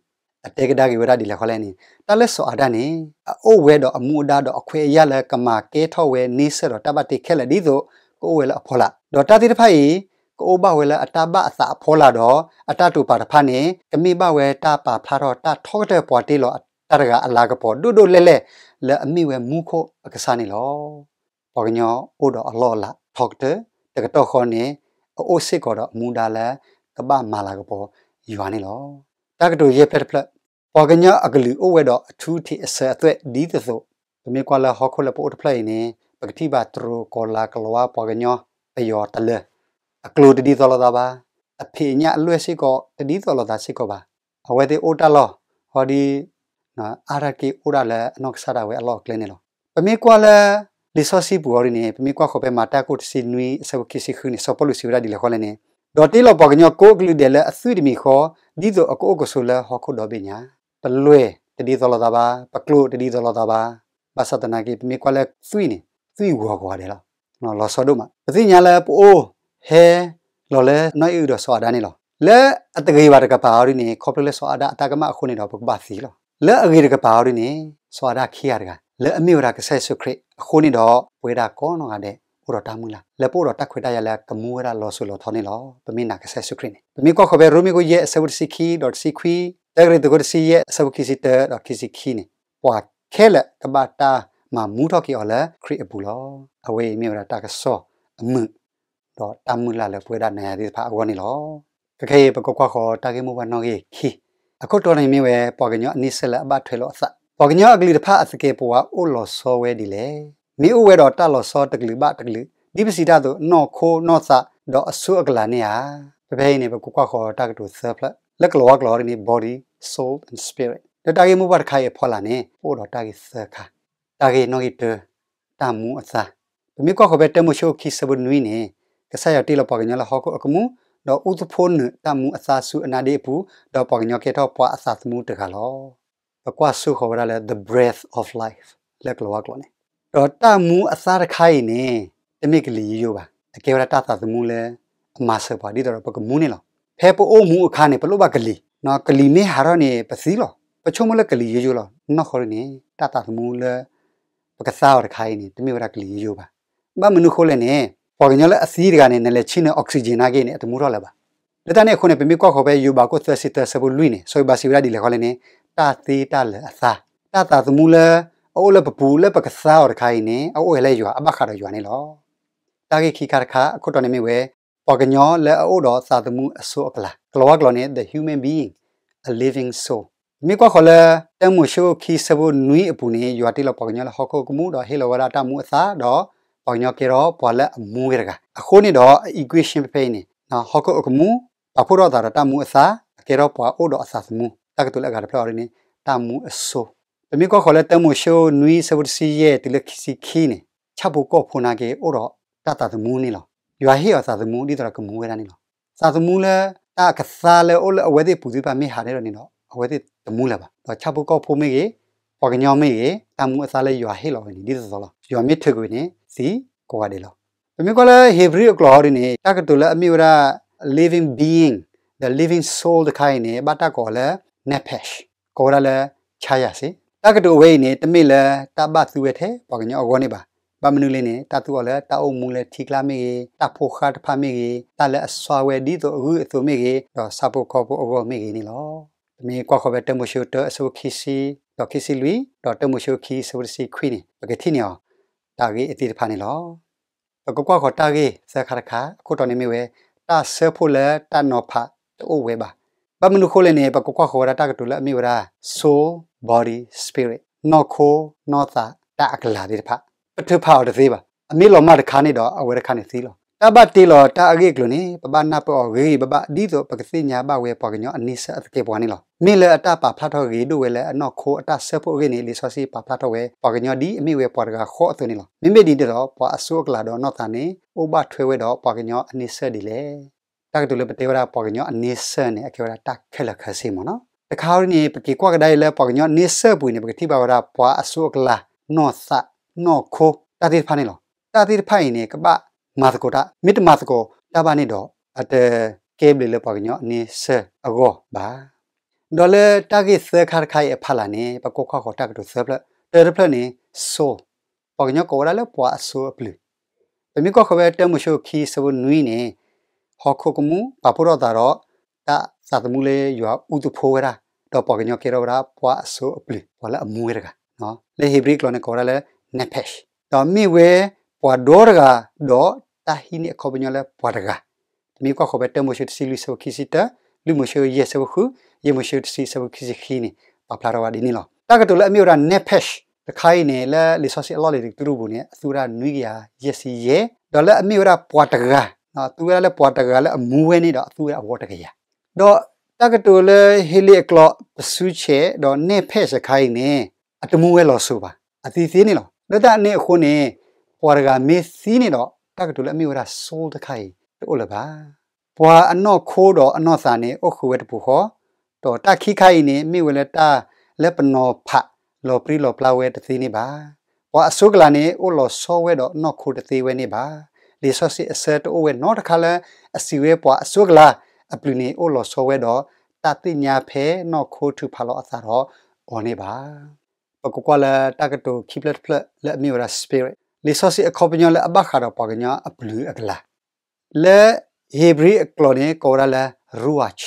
အတဲကဒါက့ၤဝဲဒၣ်ဒ်လဲၣ်ဃီလဲၣ်န့ၣ် တၢ်လၢစီၤအၤဒၣ်န့ၣ် အအိၣ်ဝဲဒီးအမူအဒါဒီးအခွဲးအယာ်လၢကမၤကဲထီၣ်ဝဲန့ဆၢၣ်ဒီးတၢ်ဘၣ်တ့ခဲလၢာ်ဒ်သိး ကအိၣ်ဝဲလၢအဖီလာ်, ဒီးတၢ်သ့ၣ်တဖၣ်အံၤ ကအိၣ်ဘၣ်ဝဲလၢအတၢ်ဘၣ်အသးအဖီလာ်ဒီး အတၢ်တိာ်ပာ်တဖၣ်န့ၣ် ကမ့ၢ်ဘၣ်ဝဲတၢ်ပာ်ဖျါထီၣ်တၢ်ထီကတၢၢ်ပှၤတ့လီၤတၢ်တဂၤအလၤကပီၤဒိၣ်ဒိၣ်လဲၢ်လဲၢ် လၢအမ့ၢ်ဝဲမူခိၣ်အကစၢ်န့ၣ်လီၤ. ပှၤကညီအိၣ်ဒီးအလီၢ်အလၤထီကတၢၢ်, တကတီၢ်ဃီန့ၣ် အအိၣ်စ့ၢ်ကီးဒီးမူဒါလၢ ကဘၣ်မၤလၤကပီၤယွၤန့ၣ်လီၤ. တၢ်ကတိၤယဲၢ်ဖျၢၣ်တဖျၢၣ်, ပှၤကညီအကလုာ်အိၣ်ဝဲဒီးအထူအထံးအစၢၤအသွဲၣ်ဒ်သိးသိး, ပမ့ၢ်ကွၢ်လၢဟီၣ်ခိၣ်လၢပအိၣ်တဖျၢၣ်အံၤန့ၣ် ပကထံၣ်ဘၣ်တရူးကီၤလၤကလီၤဝါပှၤကညီ ပယီၤတလၢာ်, အကျိၤတဒ်သိးလိာ်သးဘၣ်, အဖံးအညၣ်အလွဲၢ်စ့ၢ်ကီး တဒ်သိးလိာ်သးစ့ၢ်ကီးဘၣ်, အဝဲသ့ၣ်အိၣ်တၢ်လီၢ် ဟီဒ် အါတက့ၢ်အိၣ်ဒၣ်လၢအနီၢ်ကစၢ်ဒၣ်ဝဲအလီၢ်အကျဲန့ၣ်လီၤ. ပမ့ၢ်ကွၢ်လၢ လံာ်စီဆှံပူၤအီၤဒ်န့ၣ် ပမ့ၢ်ကွၢ်ဃီၤဖဲမၤတၢ်ခိၣ်တဆံနွံအဆၢဖိခံဆံဃုန့ၣ် စီၤပီလူးစံးဝဲဒၣ်ဒ်လဲၣ်ဃီလဲၣ်န့ၣ်, ဒီးတ့လီၤပှၤကညီကိးအကလုာ်ဒဲးလၢအသွံၣ်တမံၤဃီ, ဒ်သိးအကအိၣ်ကဆိးလၢဟီၣ်ခိၣ်ဒီဘ့ၣ်ညါ, ပလွဲၢ်တဒ်သိးလိာ်သးဘၣ်, ပကျိာ်တဒ်သိးလိာ်သးဘၣ်, ဘၣ်ဆၣ်သနာ်က့ ပမ့ၢ်ကွၢ်လၢသွံၣ်န့ၣ် သွံၣ်ဂီၤဂီၤဒဲးလီၤ. လီၤဆီဒိၣ်မး ပသ့ၣ်ညါလၢပအိၣ်ဟဲလီၤလၢနီၢ်အံၣ်အုဒီးစီၤအၤဒၣ်န့ၣ်လီၤ. လၢအတဂ့ၤဘၣ်တကပၤအီၤဒ်န့ၣ် ခီဖျိလၢစီၤအၤဒၣ်အတၢ်ကမၣ်အဃိန့ၣ်ဒီး ပကဘၣ်သံလီၤ. လၢအဂ့ၤတကပၤအီၤဒ်န့ၣ် စီၤအၤဒၣ်ခံဂၤတဂၤ လၢအမ့ၢ်ဝဲဒၣ်ကစၢ်ယ့ၣ်ၡူးခရံာ်အဃိန့ၣ်ဒီး ပဝဲဒၣ်ကိးနီၢ်ဂၤဒဲး အိၣ်ဒီးတၢ်မုၢ်လၢ် လၢပအိၣ်ဒီးတၢ်ခွဲးတၢ်ယာ်လၢကမူဝဲဒၣ်လီၤစိၤလီၤထီန့ၣ်လီၤ. ပမ့ၢ်နာ်ကစၢ်ယ့ၣ်ၡူးခရံာ်န့ၣ် ပမ့ၢ်ကွၢ်ဃီၤဖဲရိမ့ၤခိၣ်ယဲၢ်အဆၢဖိတဆံခံဒီးတဆံခွံ, တၢကရံၣ်သူးခိၣ်တဆံယဲၢ်အဆၢဖိခံဆံတၢဒီးခံဆံခံန့ၣ် ပှၤခဲလၢာ်ကဘၣ်တၢ်မၤမူထီၣ်က့ၤအီၤလၢခရံာ်အပူၤလီၤ. အဝဲအံၤမ့ၢ်ဝဲဒၣ်တၢ်ကစီၣ် အမုာ် ဒီးတၢ်မုၢ်လၢ်လၢပဝဲဒၣ်နၤယၤသ့ၣ်တဖၣ်အဂီၢ်န့ၣ်လီၤ. ခဲခဲအံၤ ပကကွၢ်ဃီၤတၢ်ဂ့ၢ်မိၢ်ပှၢ်နီၣ်ဂံၢ်ခံ, အခိၣ်တီန့ၣ်မ့ၢ်ဝဲ ပှၤကညီအန့ဆၢၣ်လၢအဘၣ်ထွဲလိာ်အသး. ပှၤကညီအကလုာ်တဖၣ်အသကဲးပဝးအိၣ်လီၤဆီဝဲဒ်လဲၣ်. မ့ၢ်အိၣ်ဝဲဒီးတၢ်လီၤဆီတကလုာ်ဘၣ်တကလုာ်, ဒ်ပစံးတၢ်အသိး နီၢ်ခိနီၢ်သး ဒီးအဆိအကလၤန့ၣ်ဧါ. ဖဲဖဲအံၤန့ၣ် ပကကွၢ်ဃီၤတၢ်ကတိၤသၢဖျၢၣ်, လၢကလၤဝါကျိာ်အီၤဒ်န့ၣ် body, soul and spirit. လၢတၢ်ဂ့ၢ်မိၢ်ပှၢ်တခါအံၤအဖီလာ်န့ၣ် ပအိၣ်ဒီးတၢ်ဂ့ၢ်သၢခါ, တၢ်ဂ့ၢ်နီၣ်ဂံၢ်တၢ, တၢ်မူအသါ. ပမ့ၢ်ကွၢ်ဃီၤဖဲတၢမိၤၡ့အခိၣ်ခံဆၢဖိနွံန့ၣ်, ကစၢ်ယွၤတ့လီၤပှၤကညီလၢဟီၣ်ခိၣ်အကမူၣ်, ဒီးအူသဖှိနုာ်တၢ်မူအသါဆူအနါဒ့အပူၤ, ဒီးပှၤကညီကဲထီၣ်ပှၤအသးသမူတဂၤလီၤ. ပကွၢ်ဆိဃီၤဝဲဒၣ်လၢ the breath of life လၢကလၤဝါကျိာ်န့ၣ်, ဒီးတၢ်မူအသါတခါအံၤန့ၣ် တမ့ၢ်ကလံၤယိယိဘၣ်, အကဲဝဲဒၣ်တၢ်သးသမူလၢအမၤစၢၤပှၤဒ်သိးဒီးပကမူန့ၣ်လီၤ. ဖဲပအိၣ်မူအခါန့ၣ် ပလိၣ်ဘၣ်ကလံၤ, ကလံၤမ့ၢ်ဟးထီၣ်န့ၣ် ပသံလီၤ. ပဆိကမိၣ်လၢကလံၤယိယိလီၤ. နီၢ်ခိန့ၣ် တၢ်သးသမူလၢ ပကသါအီၤတခါအံၤန့ၣ် တမ့ၢ်ဝဲဒၣ်ကလံၤယိယိဘၣ်. ဘၣ်မနုၤအဃိလဲၣ်န့ၣ်, ပှၤကညီလၢအသံတဂၤန့ၣ် နလဲၤဆံနုာ် oxygen နာ်က့န့ၣ် အတမူထီၣ်လၢၤဘၣ်. လၢတၢ်န့ၣ်အဃိန့ၣ် ပမ့ၢ်ကွၢ်ဃီၤဖဲယိၤဘးခိၣ်သၢဆံသၢဆၢဖိလွံၢ်န့ၣ် စီၤယိၤဘးစံးဝဲဒၣ်ဒ်လဲၣ်ဃီလဲၣ်န့ၣ်, တၢ်သ့တၢ်လၢာ်အသါ, တၢ်သးသမူလၢအအိၣ်လၢပပူၤလၢပကသါအီၤတခါအံၤန့ၣ် အအိၣ်ဝဲလၢယွၤ အဘၣ်ဃးဒီးယွၤန့ၣ်လီၤ. တၢ်ဂ့ၢ်ခံခါတခါ အခိၣ်တီန့ၣ်မ့ၢ်ဝဲ ပှၤကညီလၢအအိၣ်ဒီးသးသမူအဆိအကလၤ, ကလၤဝါကျိာ်န့ၣ် the human being, a living soul. မ့ၢ်ကွၢ်ဃီၤလၢ တၢမိၤၡ့အခိၣ်ခံဆၢဖိနွံအပူၤန့ၣ် ယွၤတ့လီၤပှၤကညီလၢဟီၣ်ခိၣ်အကမူၣ် ဒီးဟ့ၣ်လီၤဝဲဒၣ်တၢ်မူအသါ, ဒီးပှၤကညီကဲထီၣ်ပှၤလၢအမူဝဲတဂၤ. အဃိန့ၣ်ဒီး equation ဖဲဖဲအံၤန့ၣ် ဟီၣ်ခိၣ်အကမူၣ် ပာ်ဖှိၣ်ထီၣ်အသးဒီးတၢ်မူအသါ, အကဲထီၣ်ပှၤအိၣ်ဒီးအသးသမူ, တၢ်ကတိၤလၢအဂၤတဖျၢၣ်အီၤဒ်န့ၣ် တၢ်မူအဆိ. ပမ့ၢ်ကွၢ်ဃီၤလၢတၢမိၤၡ့နွံဆၢဖိတဆံယဲၢ်တုၤလၢခံဆံခံန့ၣ်, ဆၣ်ဖိကီၢ်ဖိနာ်က့အိၣ်ဒီးတၢ်သးသမူန့ၣ်လီၤ. ယွၤဟ့ၣ်အီၤသးသမူဒ်သိးဒီးကမူဝဲဒၣ်န့ၣ်လီၤ. သးသမူလၢတၢ်ကသါလၢအိၣ်လၢအဝဲသ့ၣ်အပူၤသ့ၣ်တဖၣ်မ့ၢ်ဟးထီၣ်န့ၣ်ဒီး အဝဲသ့ၣ်တမူလၢၤဘၣ်. ဒီးဆၣ်ဖိကီၢ်ဖိမ့ၢ်ဂ့ၤ, ပှၤကညီမ့ၢ်ဂ့ၤ, တၢ်မူအသါလၢယွၤဟ့ၣ်လီၤဝဲန့ၣ် ဒ်သိးသိးလီၤ. ယွၤမ့ၢ်ထုးကွံာ်န့ၣ် သံကိးဂၤဒဲးလီၤ. ပမ့ၢ်ကွၢ်လၢဧ့ၤဘြံၤအကျိာ်အီၤဒ်န့ၣ် တၢ်ကတိၤလၢအမ့ၢ်ဝဲဒၣ် living being, the living soul တခါအံၤန့ၣ် ဘၣ်တၢ်ကိးအီၤလၢ nephesh, ကိးဝဲဒၣ်လၢ ဆါယၤစ့. တၢ်ကတိၤအဝဲအံၤန့ၣ် တမ့ၢ်လၢတၢ်ဘၣ်သူဝဲထဲပှၤကညီအဂီၢ်န့ၣ်ဘၣ်. ဘၣ်မနုၤလဲၣ်န့ၣ် တၢ်သူအီၤလၢတၢ်အိၣ်မူလၢထံကျါမ့ၢ်ဂ့ၤ, တၢ်ဖိဃၢ်တဖၣ်မ့ၢ်ဂ့ၤ, တၢ်လၢအစွါဝဲဒ်သိးအဂုၢ်အသိးမ့ၢ်ဂ့ၤ, ဒီးဆၣ်ဖိကီၢ်ဖိအဂီၢ်မ့ၢ်ဂ့ၤန့ၣ်လီၤ. ပမ့ၢ်ကွၢ်ဃီၤဖဲတၢမိၤၡ့တၢအဆၢဖိခံဆံ, ဒီးခံဆံလွံၢ်, ဒီးတၢမိၤၡ့ခံအဆၢဖိတဆံခွံန့ၣ် ပကထံၣ်န့ၢ်အီၤ တၢ်ဂ့ၢ်အသ့ၣ်တဖၣ်န့ၣ်လီၤ. ပကကွၢ်ဃီၤတၢ်ဂ့ၢ်သၢခါတခါ, အခိၣ်တီန့ၣ်မ့ၢ်ဝဲ တၢ်ဆၢဖှိၣ်လၢတၢ်နီၤဖးတအိၣ်ဝဲဘၣ်. ဘၣ်မနုၤအဃိလဲၣ်န့ၣ် ပကကွၢ်ဃီၤဝဲဒၣ်တၢ်ကတိၤလၢအမ့ၢ်ဝဲဒၣ် soul, body, spirit, နီၢ်ခိ, နီၢ်သး, တၢ်အကလၤသ့ၣ်တဖၣ်, ပထုးဖးအီၤတသ့ဘၣ်. အမ့ၢ်လီၤမၢ်တခါန့ၣ်ဒီး အဝဲတခါန့ၣ်သံလီၤ. တၢ်ဘၣ်တ့လီၤတၢ်အဂ့ၢ်အကျိၤန့ၣ် ပဘၣ်နၢ်ပၢၢ်အီၤဂ့ၤဂ့ၤဘၣ်ဘၣ် ဒ်သိးပကသ့ၣ်ညါဘၣ်ဝဲပှၤကညီအန့ဆၢၣ်အသကဲးပဝးန့ၣ်လီၤ. မ့ၢ်လၢအတၢ်ပာ်ဖျါထီၣ်ဂ့ၤဒိၣ်ဝဲလၢအနီၢ်ခိအတၢ်ဆၢဖှိၣ်အဂ့ၢ်န့ၣ် လံာ်စီဆှံပာ်ဖျါထီၣ်ဝဲ ပှၤကညီဒ်အမ့ၢ်ဝဲပှၤတဂၤဃီအသိးန့ၣ်လီၤ. မ့မ့ၢ်ဒ်န့ၣ်ဒီး ပှၤအဆိအကလၤဒီးအနီၢ်သးန့ၣ် အိၣ်ဘၣ်ထွဲဝဲဒီးပှၤကညီအန့ဆၢၣ်ဒ်လဲၣ်. တၢ်ကတိၤလၢပတဲဝဲဒၣ်ပှၤကညီအန့ဆၢၣ်န့ၣ် အကဲဝဲဒၣ်တၢ်ခဲလၢာ်ခဲဆ့မ့ၢ်နီၤ. တခါအံၤန့ၣ် ပက့ၤကွၢ်ကဒါအံၤလၢပှၤကညီအန့ဆၢၣ်အပူၤန့ၣ် ပကထံၣ်ဘၣ်ဝဲဒၣ်ပှၤအဆိအကလၤ, နီၢ်သး, နီၢ်ခိ, တၢ်သ့ၣ်တဖၣ်န့ၣ်လီၤ. တၢ်သ့ၣ်တဖၣ်အံၤန့ၣ် ကဘၣ်မၤသကိးတၢ်, မ့ၢ်တမၤသကိးတၢ်ဘၣ်န့ၣ်ဒီး အတကဲဘျုးလၢပှၤကညီအန့ဆၢၣ်အဂီၢ်ဘၣ်. ဒီးလၢတၢ်ဂ့ၢ်သၢခါတခါအံၤအဖီလာ်န့ၣ် ပကကွၢ်ဃီၤတၢ်ကတိၤသၢဖျၢၣ်, တၢတဖျၢၣ်န့ၣ် soul, ပှၤကညီကိးဝဲဒၣ်လၢပှၤအစိအပျုၢ်. ပမ့ၢ်ကွၢ်ဃီၤဖဲတၢမိၤၡ့အခိၣ်ခံဆၢဖိနွံန့ၣ်, ဟီၣ်ခိၣ်ကမူၣ်ပာ်ဖှိၣ်ထီၣ်သးဒီး တၢ်သးသမူလၢယွၤအူသဖှိဝဲဒၣ်, ဒီးပှၤကညီကဲထီၣ်ဝဲဒၣ်ပှၤအစိအပျုၢ်, ပှၤလၢအမူဝဲတဂၤ, လၢဧ့ၤဘြံၤအကျိာ်န့ၣ်ကိးဝဲဒၣ်လၢ nephesh, ဒီးမ့ၢ်ဝဲပှၤဒီတဂၤဒီးတၢ်ဟံးန့ၢ်အခီပညီလၢပှၤတဂၤ. ပမ့ၢ်ကွၢ်ဃီၤဖဲတၢမိၤၡ့တဆံလွံၢ်ဆၢဖိခံဆံတၢ, လွံၢ်မိၤၡ့ယဲၢ်ဆၢဖိဃု, ယဲၢ်မိၤၡ့တဆံဆၢဖိခံဆံခံန့ၣ် ပာ်ဖျါထီၣ်ဝဲဒ်န့ၣ်လီၤ. တၢ်ကတိၤလၢအမ့ၢ်ဝဲဒၣ် nephesh တခါအံၤန့ၣ် လၢလံာ်စီဆှံအလီၢ်လံၤတကတြူၢ်ပူၤန့ၣ် အသူဝဲဒၣ်နွံကယၤယဲၢ်ဆံယဲၢ်, ဒီးလၢအမ့ၢ်ဝဲဒၣ်ပှၤတဂၤ, အသူဝဲဒၣ်လၢပှၤတဂၤလၢအမူဝဲန့ၣ်ဒီး အသူဝဲဒၣ်အဝီတကယၤ. ဒီးတၢ်ကတိၤလၢဟ့လ့ၣ်အကျိာ်ပစုဆဲးဒီး nephesh တခါအံၤန့ၣ် အတမူဝဲလီၤစိၤဘၣ်, အသံသ့န့ၣ်လီၤ. လၢတၢ်န့ၣ်အဃိန့ၣ် ပှၤတဂၤမ့ၢ်သံန့ၣ်ဒီး တၢ်ကတိၤလၢအမ့ၢ်ဝဲဒၣ် soul တခါအံၤ တအိၣ်လၢၤဘၣ်. ပှၤအနီၢ်ခိဒီးအနီၢ်သးန့ၣ် အိၣ်ဃုာ်ဝဲတပူၤဃီ, ဒီးတၢ်ခံခါအံၤန့ၣ် မ့ၢ်ဝဲလၢတၢ်လၢပနီၤဖးလီၤပြံလီၤပြါဝဲတသ့န့ၣ်ဘၣ်. ပှၤအစိကလၤန့ၣ် အိၣ်လီၤဆီဝဲဒီးနီၢ်ခိတသ့ဝဲန့ၣ်ဘၣ်. လံာ်စီဆှံအဆၢတအိၣ်ဝဲနီတခါလၢ အစံးဝဲပှၤအစိကလၤ အပျုၤန့ၣ်အိၣ်လီၤဆီဝဲဒီး တၢ်သ့ၣ်ညါဖဲနီၢ်ခိထုးဖးလီၤအသးဒီးအီၤန့ၣ်ဘၣ်. ပကကွၢ်လၢတၢ်ကတိၤခံဖျၢၣ်တဖျၢၣ်လၢအမ့ၢ်ဝဲဒၣ် spirit, လံာ်စီဆှံအခီပညီလၢအဘၣ်ဃးဒီးပှၤကညီအပျုၤအကလၤ. လၢဧ့ၤဘြံၤအကျိာ်န့ၣ် ကိးဝဲဒၣ်လၢ ruach,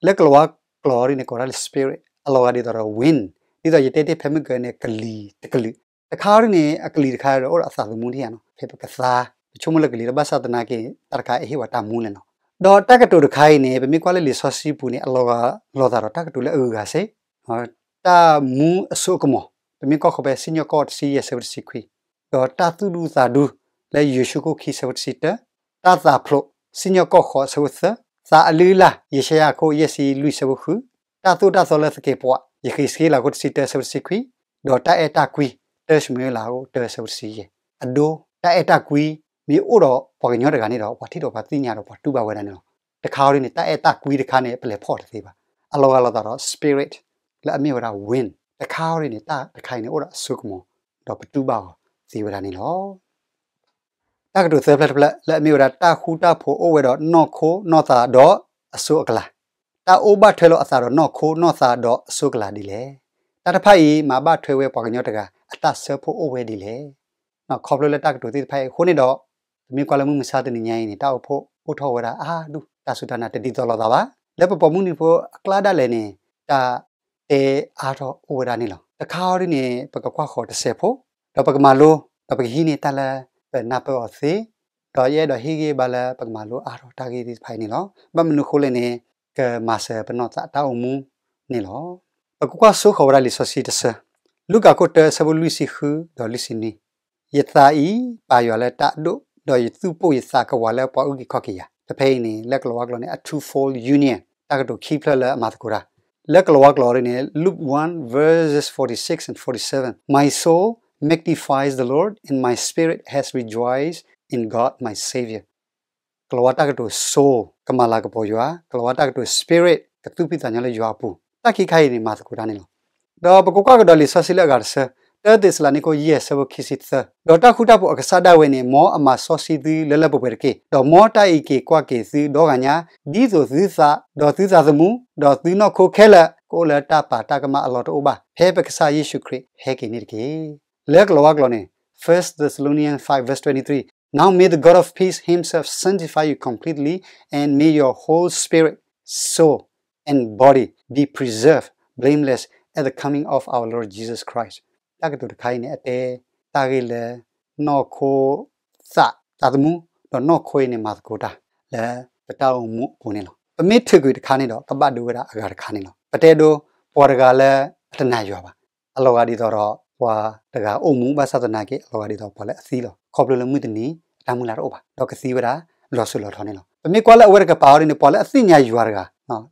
လၢကလၤဝါကျိာ်ဒ်န့ၣ် ကိးဝဲဒၣ်လၢ spirit, အလီၤဂာ်ဒ်သိးဒီး wind, ဒ်သိးယတဲတ့ၢ်ဖဲမုၢ်ကနံၤန့ၣ် ကလံၤတကလုာ်. တခါဒ်န့ၣ် အကလံၤတခါဒီးအိၣ်ဒီးအသးသမူထံၣ်ဧါနီၤ, ဖဲပကသါ ပဆိကမိၣ်လၢကလံၤလီၤ ဘၣ်ဆၣ်သနာ်က့ တၢ်တခါအဟ့ၣ်ဝဲတၢ်မူလဲၣ်လီၤ. ဒီးတၢ်ကတိၤတခါအံၤန့ၣ် ပမ့ၢ်ကွၢ်လၢလံာ်စီဆှံပူၤန့ၣ် အလီၤဂာ်လိာ်သးဒီးတၢ်ကတိၤလၢအဂုၤအဂၤစ့ၢ်, တၢ်မူအစိအကမီၤ, ပမ့ၢ်ကွၢ်ဃီၤဖဲစံၣ်ညီၣ်ကွီၢ်တဆံယဲၢ်ဆၢဖိတဆံခွံ, ဒီးတၢ်သူၣ်ဒူသးဒူ လၢယိၤၡူခိၣ်ခံဆၢဖိတဆံတၢ, တၢ်သးဖျိး စံၣ်ညီၣ်ကွီၢ်ဃိးဆၢဖိသၢ, သးအလုၢ်အလၢ် ယၡါယၤခိၣ်ယဲၢ်ဆံလွံၢ်ဆၢဖိဃု, တၢ်သိၣ်တၢ်သီလၢသကဲးပဝး ယဃ့းစက့လးခိၣ်တဆံတၢဆၢဖိတဆံခွံ, ဒီးတၢ်အဲၣ်တၢ်ကွံ တၢၡမူၤအ့လးခိၣ်တၢဆၢဖိတဆံယဲၢ်. အဒိ တၢ်အဲၣ်တၢ်ကွံ မ့ၢ်အိၣ်ဒီးပှၤကညီတဂၤန့ၣ်ဒီး ပှၤထံၣ်ဒီးပှၤသ့ၣ်ညါဒီးပှၤတူၢ်ဘၣ်ဝဲဒၣ်န့ၣ်လီၤ. တခါအံၤန့ၣ် တၢ်အဲၣ်တၢ်ကွံတခါန့ၣ် ပလဲၤဖီၣ်တသ့ဘၣ်. အလီၤဂာ်လိာ်သးဒီး spirit လၢအမ့ၢ်ဝဲဒၣ် wind တခါအံၤန့ၣ် တၢ်တခါအံၤန့ၣ် အိၣ်ဒီးအစိကမီၤ ဒီးပတူၢ်ဘၣ်အီၤသ့ဝဲဒၣ်န့ၣ်လီၤ. တၢ်ကတိၤသၢဖျၢၣ်တဖျၢၣ်လၢအမ့ၢ်ဝဲဒၣ် တၢ်ဃူတၢ်ဖိးအိၣ်ဝဲဒီးနီၢ်ခိနီၢ်သးဒီးအစိအကလၤ, တၢ်အိၣ်ဘၣ်ထွဲလိာ်အသးဒီးနီၢ်ခိနီၢ်သးဒီးအစိအကလၤဒ်လဲၣ်. တၢ်တဖၣ်အံၤ မၤဘၣ်ထွဲဝဲပှၤကညီတဂၤ အတၢ်ဆၢဖှိၣ်အိၣ်ဝဲဒ်လဲၣ်. ခီဖျိလၢတၢ်ကတိၤသ့ၣ်တဖၣ်အံၤအဃိန့ၣ်ဒီး ပမ့ၢ်ကွၢ်လၢမုၢ်မဆါတနံၤညါအံၤန့ၣ် တၢ်အိၣ်ဖှိၣ်အိၣ်ထီၣ်ဝဲဒၣ်အါဒူၣ် တၢ်စူၢ်တၢ်နာ်တဒ်သိးလိာ်သးဘၣ်. လၢပပိာ်မုၣ်နံၤဖိအကျါဒၣ်လဲာ်န့ၣ် တၢ်တဲအါထီၣ်အိၣ်ဝဲဒၣ်န့ၣ်လီၤ. တခါအံၤဒ်န့ၣ် ပကကွၢ်ဃီၤတစဲးဖိ, ဒီးပကမၤလိ, ဒီးပကဟံးန့ၢ်တၢ်လၢပနၢ်ပၢၢ်အီၤသ့, ဒီးယအဲၣ်ဒိးဟ့ၣ်ဂံၢ်ဘါလၢပကမၤလိအါထီၣ်တၢ်ဂ့ၢ်သ့ၣ်တဖၣ်အံၤန့ၣ်လီၤ. ဘၣ်မနုၤအဃိလဲၣ်န့ၣ် ကမၤစၢၤပနီၢ်သးတၢ်အိၣ်မူန့ၣ်လီၤ. ပကကွၢ်စိဃီၤဝဲဒၣ်လံာ်စီဆှံတဆၢ, လူၤကၣ်ခိၣ်တၢဆၢဖိလွံၢ်ဆံဃု ဒီးလွံၢ်ဆံနွံ, ယသးအံၤ ပာ်ယွၤလၢတၢ်အဒိၣ်, ဒီးယသူၣ်ပိၢ်ယသးကဝးလၢပှၤအုၣ်က့ၤခီၣ်က့ၤယၤ. ဖဲအံၤန့ၣ် လၢကလၤဝါကျိာ်န့ၣ် a twofold union တၢ်ကတိၤခံဖျၢၣ်လၢအမၤသကိးတၢ်. လၢကလၤဝါကျိာ်အံၤန့ၣ် Luke one verses forty-six and forty-seven, My soul magnifies the Lord, and my spirit has rejoiced in God my Savior. ကလၤဝါတၢ်ကတိၤ soul ကမၤလၤကပီၤယွၤ, ကလၤဝါတၢ်ကတိၤ spirit ကသူၣ်ဖှံသးညီလၢယွၤအပူၤ, တၢ်ခံခါအံၤန့ၣ် မၤသကိးတၢ်န့ၣ်လီၤ. ဒီးပကကွၢ်ကဒီးလံာ်စီဆှံလၢအဂၤတဆၢ, တၢသ့းစၤလနံခိၣ်ယဲၢ်ဆၢဖိခံဆံသၢ, ဒီးတၢ်ဃူတၢ်ဖိးအကစၢ်ဒၣ်ဝဲန့ၣ် မ်အမၤစီဆှံသုလၢလၢပှဲၤပှဲၤတက့ၢ်. ဒီးမ်တၢ်အံးက့ၤကွၢ်က့ၤသုဒီဂၤညါ, ဒ်သိးသုသး, ဒီးသုသးသမူ, ဒီးသုနီၢ်ခိခဲလၢာ် ကအိၣ်လၢတၢ်ပာ်တၢ်ကမၣ်အလီၢ်တအိၣ်ဘၣ်, ဖဲပကစၢ်ယ့ၣ်ၡူးခရံာ်ဟဲက့ၤန့ၣ်တက့ၢ်. လၢကလၤဝါကျိာ်န့ၣ် First Thessalonians five verse twenty-three, Now may the God of peace himself sanctify you completely, and may your whole spirit, soul, and body be preserved blameless at the coming of our Lord Jesus Christ. တၢ်ကတိၤတခါအံၤန့ၣ် အတဲတၢ်ဂ့ၢ်လၢ နီၢ်ခိ သး, သးသမူ, ဒီးနီၢ်ခိအံၤန့ၣ် မၤသကိးတၢ်လၢပတၢ်အိၣ်မူအပူၤန့ၣ်လီၤ. ပမ့ၢ်ထုးကွံာ်တခါန့ၣ်ဒီး ကဘၣ်ဒိဝဲဒၣ်အဂၤတခါန့ၣ်လီၤ. ပတဲဒိ ပှၤတဂၤလၢအတနာ်ယွၤဘၣ်. အလီၤဂာ်ဒ်သိးဒီး ပှၤတဂၤအိၣ်မူဘၣ်ဆၣ်သနာ်က့ အလီၤဂာ်ဒ်သိးပှၤလၢအသံလီၤ. ခီဖျိလၢမုၢ်တနံၤ အတၢ်မုၢ်လၢ်တအိၣ်ဘၣ်, ဒီးကသံဝဲဒၣ်လီၤစိၤလီၤထီန့ၣ်လီၤ. ပမ့ၢ်ကွၢ်လၢအဝဲတကပၤအံၤဒ်န့ၣ် ပှၤလၢအသ့ၣ်ညါယွၤတဂၤ,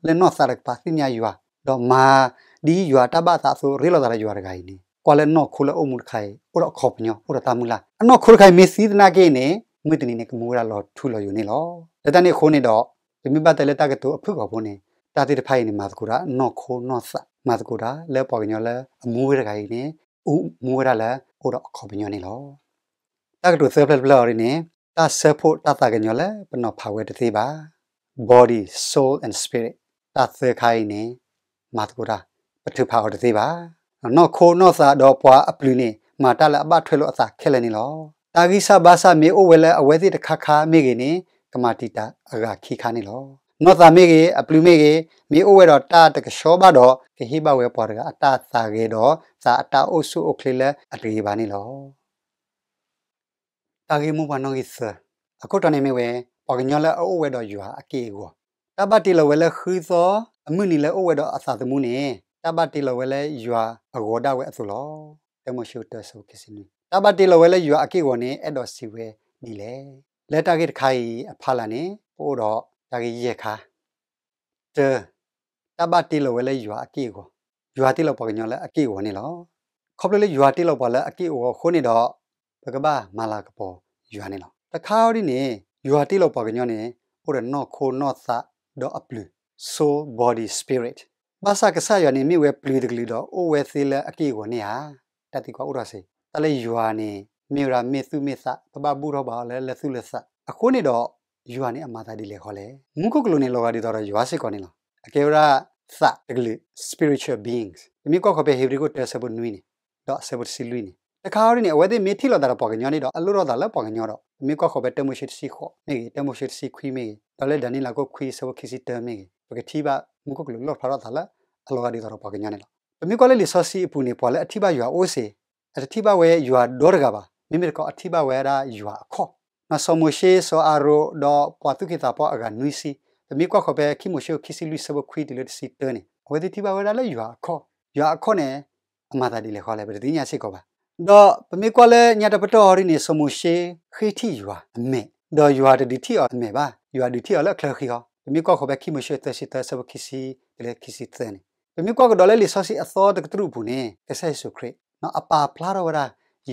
လၢနီၢ်သးတကပၤသ့ၣ်ညါယွၤ, ဒီးမၤဒ်ယွၤတၢ်ဘၣ်သးအသိး ရ့လိာ်သးဒီးယွၤတဂၤအံၤန့ၣ် ကွၢ်လၢနီၢ်ခိလၢအအိၣ်မူတခါအံၤ အိၣ်ဒီးအခီပညီ, အိၣ်ဒီးတၢ်မုၢ်လၢ်. အနီၢ်ခိတခါအံၤမ့ၢ်သံသနာ်က့န့ၣ် မုၢ်တနံၤန့ၣ် ကမူဝဲဒၣ်လီၤထူလီၤယိာ်န့ၣ်လီၤ. လၢတၢ်န့ၣ်အဃိန့ၣ်ဒီး ပမ့ၢ်ဘၣ်တဲလၢတၢ်ကတိၤအဖုၣ်ကိာ်ဖိန့ၣ် တၢ်သ့ၣ်တဖၣ်အံၤန့ၣ် မၤသကိးတၢ်နီၢ်ခိနီၢ်သး, မၤသကိးတၢ်လၢပှၤကညီလၢအမူဝဲတဂၤအံၤန့ၣ် အိၣ်မူဝဲဒၣ်လၢအိၣ်ဒီးအခီပညီန့ၣ်လီၤ. တၢ်ကတိၤသၢဖျၢၣ်တဖျၢၣ်အံၤန့ၣ် တၢ်ဆၢဖှိၣ်တၢ်သးကညီၤလၢပနီၤဖးဝဲတသ့ဘၣ်. Body, soul and spirit တၢ်သၢခါအံၤန့ၣ် မၤသကိးတၢ်, ပထုးဖးအီၤတသ့ဘၣ်. နီၢ်ခိနီၢ်သးဒီးပှၤအပျုၤန့ၣ် မၤတၢ်လၢအဘၣ်ထွဲလိာ်အသးခဲလၢာ်န့ၣ်လီၤ. တၢ်ဂံၢ်စၢ်ဘါစၢ်မ့ၢ်အိၣ်ဝဲလၢအဝဲသ့ၣ်တခါခါမ့ၢ်ဂ့ၤန့ၣ် ကမၤတံာ်တာ်အဂၤခံခါန့ၣ်လီၤ. နီၢ်သးမ့ၢ်ဂ့ၤ, အပျုၤမ့ၢ်ဂ့ၤ, မ့ၢ်အိၣ်ဝဲဒီးတၢ်တကဆှီဘၣ်ဒီး ကဟ့ၣ်ဘၣ်ဝဲပှၤတဂၤအတၢ်သးဂဲၤဒီး သးအတၢ်အိၣ်ဆူၣ်အိၣ်ချ့လၢအတဂ့ၤဘၣ်န့ၣ်လီၤ. တၢ်ဂ့ၢ်မိၢ်ပှၢ်နီၣ်ဂံၢ်သၢ, အခိၣ်တီန့ၣ်မ့ၢ်ဝဲ ပှၤကညီလၢအအိၣ်ဝဲဒီးယွၤအက့ၢ်အဂီၤ, တၢ်ဘၣ်တ့လီၤဝဲလၢဃုသီ အမုၢ်နံၤလၢအိၣ်ဝဲဒီးအသးသမူန့ၣ် တၢ်ဘၣ်တ့လီၤဝဲလၢယွၤအဂီၤဒၣ်ဝဲအသိးလီၤ. တၢမိၤၡ့တၢဆၢဖိခံဆံနွံ, တၢ်ဘၣ်တ့လီၤဝဲလၢယွၤအက့ၢ်အဂီၤန့ၣ် အဲၣ်ဒိးစံးဝဲဒ်လဲၣ်. လၢတၢ်ဂ့ၢ်တခါအံၤအဖီလာ်န့ၣ် ပအိၣ်ဒီးတၢ်ဂ့ၢ်ယဲၢ်ခါ တၢ, တၢ်ဘၣ်တ့လီၤဝဲလၢယွၤအက့ၢ်အဂီၤ, ယွၤတ့လီၤပှၤကညီလၢအက့ၢ်အဂီၤန့ၣ်လီၤ. ခီဖျိလၢယွၤတ့လီၤပှၤလၢအက့ၢ်အဂီၤအဃိန့ၣ်ဒီး ပကဘၣ်မၤလၤကပီၤယွၤန့ၣ်လီၤ. တခါအံၤဒ်န့ၣ် ယွၤတ့လီၤပှၤကညီန့ၣ် အိၣ်ဒီးနီၢ်ခိနီၢ်သးဒီးအပျုၤ soul, body, spirit. ဘၣ်ဆၣ်ကစၢ်ယွၤန့ၣ်မ့ၢ်ဝဲပျုၤတကလုာ်ဒီးအိၣ်ဝဲသ့လၢအက့ၢ်အဂီၤန့ၣ်ဧါ. တၢ်သံကွၢ်အိၣ်ထီၣ်စ့ၢ်, တၢ်လၢယွၤန့ၣ် မ့ၢ်ဝဲဒၣ်မ့ၢ်သူၣ်မ့ၢ်သး ပဘၣ်ဘူၣ်ထီၣ်ဘၣ်အီၤလၢလၢသူၣ်လၢသး. အဃိန့ၣ်ဒီး ယွၤန့ၣ်အမၤသးဒ်လဲၣ်ဃီလဲၣ်. မူခိၣ်ကလူးန့ၣ်လီၤဂာ်ဒ်သိးဒီးယွၤစ့ၢ်ကီးန့ၣ်လီၤ. အကဲဝဲဒၣ်သးတကလုာ် spiritual beings. ပမ့ၢ်ကွၢ်ဃီၤဖဲဧ့ၤဘြံၤခိၣ်တၢဆၢဖိနွံန့ၣ် ဒီးအဆၢဖိတဆံလွံၢ်န့ၣ် တခါအံၤဒ်န့ၣ် အဝဲသ့ၣ်မ့ၢ်ထံၣ်လိာ်သးဒီးပှၤကညီန့ၣ်ဒီး အလိၣ်ထီၣ်သးလၢပှၤကညီဒီး ပမ့ၢ်ကွၢ်ဃီၤဖဲတၢမိၤၡ့တဆံဃိးမ့ၢ်ဂ့ၤ, တၢမိၤၡ့တဆံခွံမ့ၢ်ဂ့ၤ, ဒီးလၢဒၤနံးယ့လးခိၣ်ခွံဆၢဖိခံဆံတၢမ့ၢ်ဂ့ၤ, ပကထံၣ်ဘၣ်မူခိၣ်ကလူးလိၣ်ဖျါထီၣ်သးလၢအလီၤဂာ်ဒ်သိးဒီးပှၤကညီန့ၣ်လီၤ. ပမ့ၢ်ကွၢ်လၢလံာ်စီဆှံအပူၤန့ၣ် ပှၤလၢအထံၣ်ဘၣ်ယွၤအိၣ်စ့ၢ်, အတထံၣ်ဘၣ်ဝဲယွၤဒီတဂၤဘၣ်. မ့မ့ၢ်တခီအထံၣ်ဘၣ်ဝဲဒၣ်ယွၤအခီၣ် နီၢ်စီၤမိၤၡ့, စီၤအၤရိၣ်, ဒီးပှၤသူၣ်က့သးပှၢ်အဂၤနွံဆံ, ပမ့ၢ်ကွၢ်ဃီၤဖဲခံမိၤၡ့အခိၣ်ခံဆံလွံၢ်ဆၢဖိခွံတုၤလၢတဆံတၢန့ၣ် အဝဲသ့ၣ်ထံၣ်ဘၣ်ဝဲဒၣ်လၢယွၤအခီၣ်, ယွၤအခီၣ်န့ၣ် အမၤသးဒ်လဲၣ်ဃီလဲၣ် ပတသ့ၣ်ညါစ့ၢ်ကီးဘၣ်. ဒီးပမ့ၢ်ကွၢ်လၢညါတပတီၢ်အီၤဒ်န့ၣ် စီၤမိၤၡ့ဃ့ထံၣ်ယွၤအမဲာ်, ဒီးယွၤတဒုးထံၣ်အီၤအမဲာ်ဘၣ်, ယွၤဒုးထံၣ်အီၤလၢအချၢဃံအီၤ. ပမ့ၢ်ကွၢ်ဃီၤဖဲခံမိၤၡ့သၢဆံသၢဆၢဖိခံဆံတုၤလၢခံဆံသၢန့ၣ်, ပမ့ၢ်ကွၢ်ကဒီးလၢလံာ်စီဆှံအသီတကတြူၢ်အပူၤန့ၣ် ကစၢ်ယ့ၣ်ၡူးခရံာ် အပာ်ဖျါထီၣ်ဝဲဒၣ်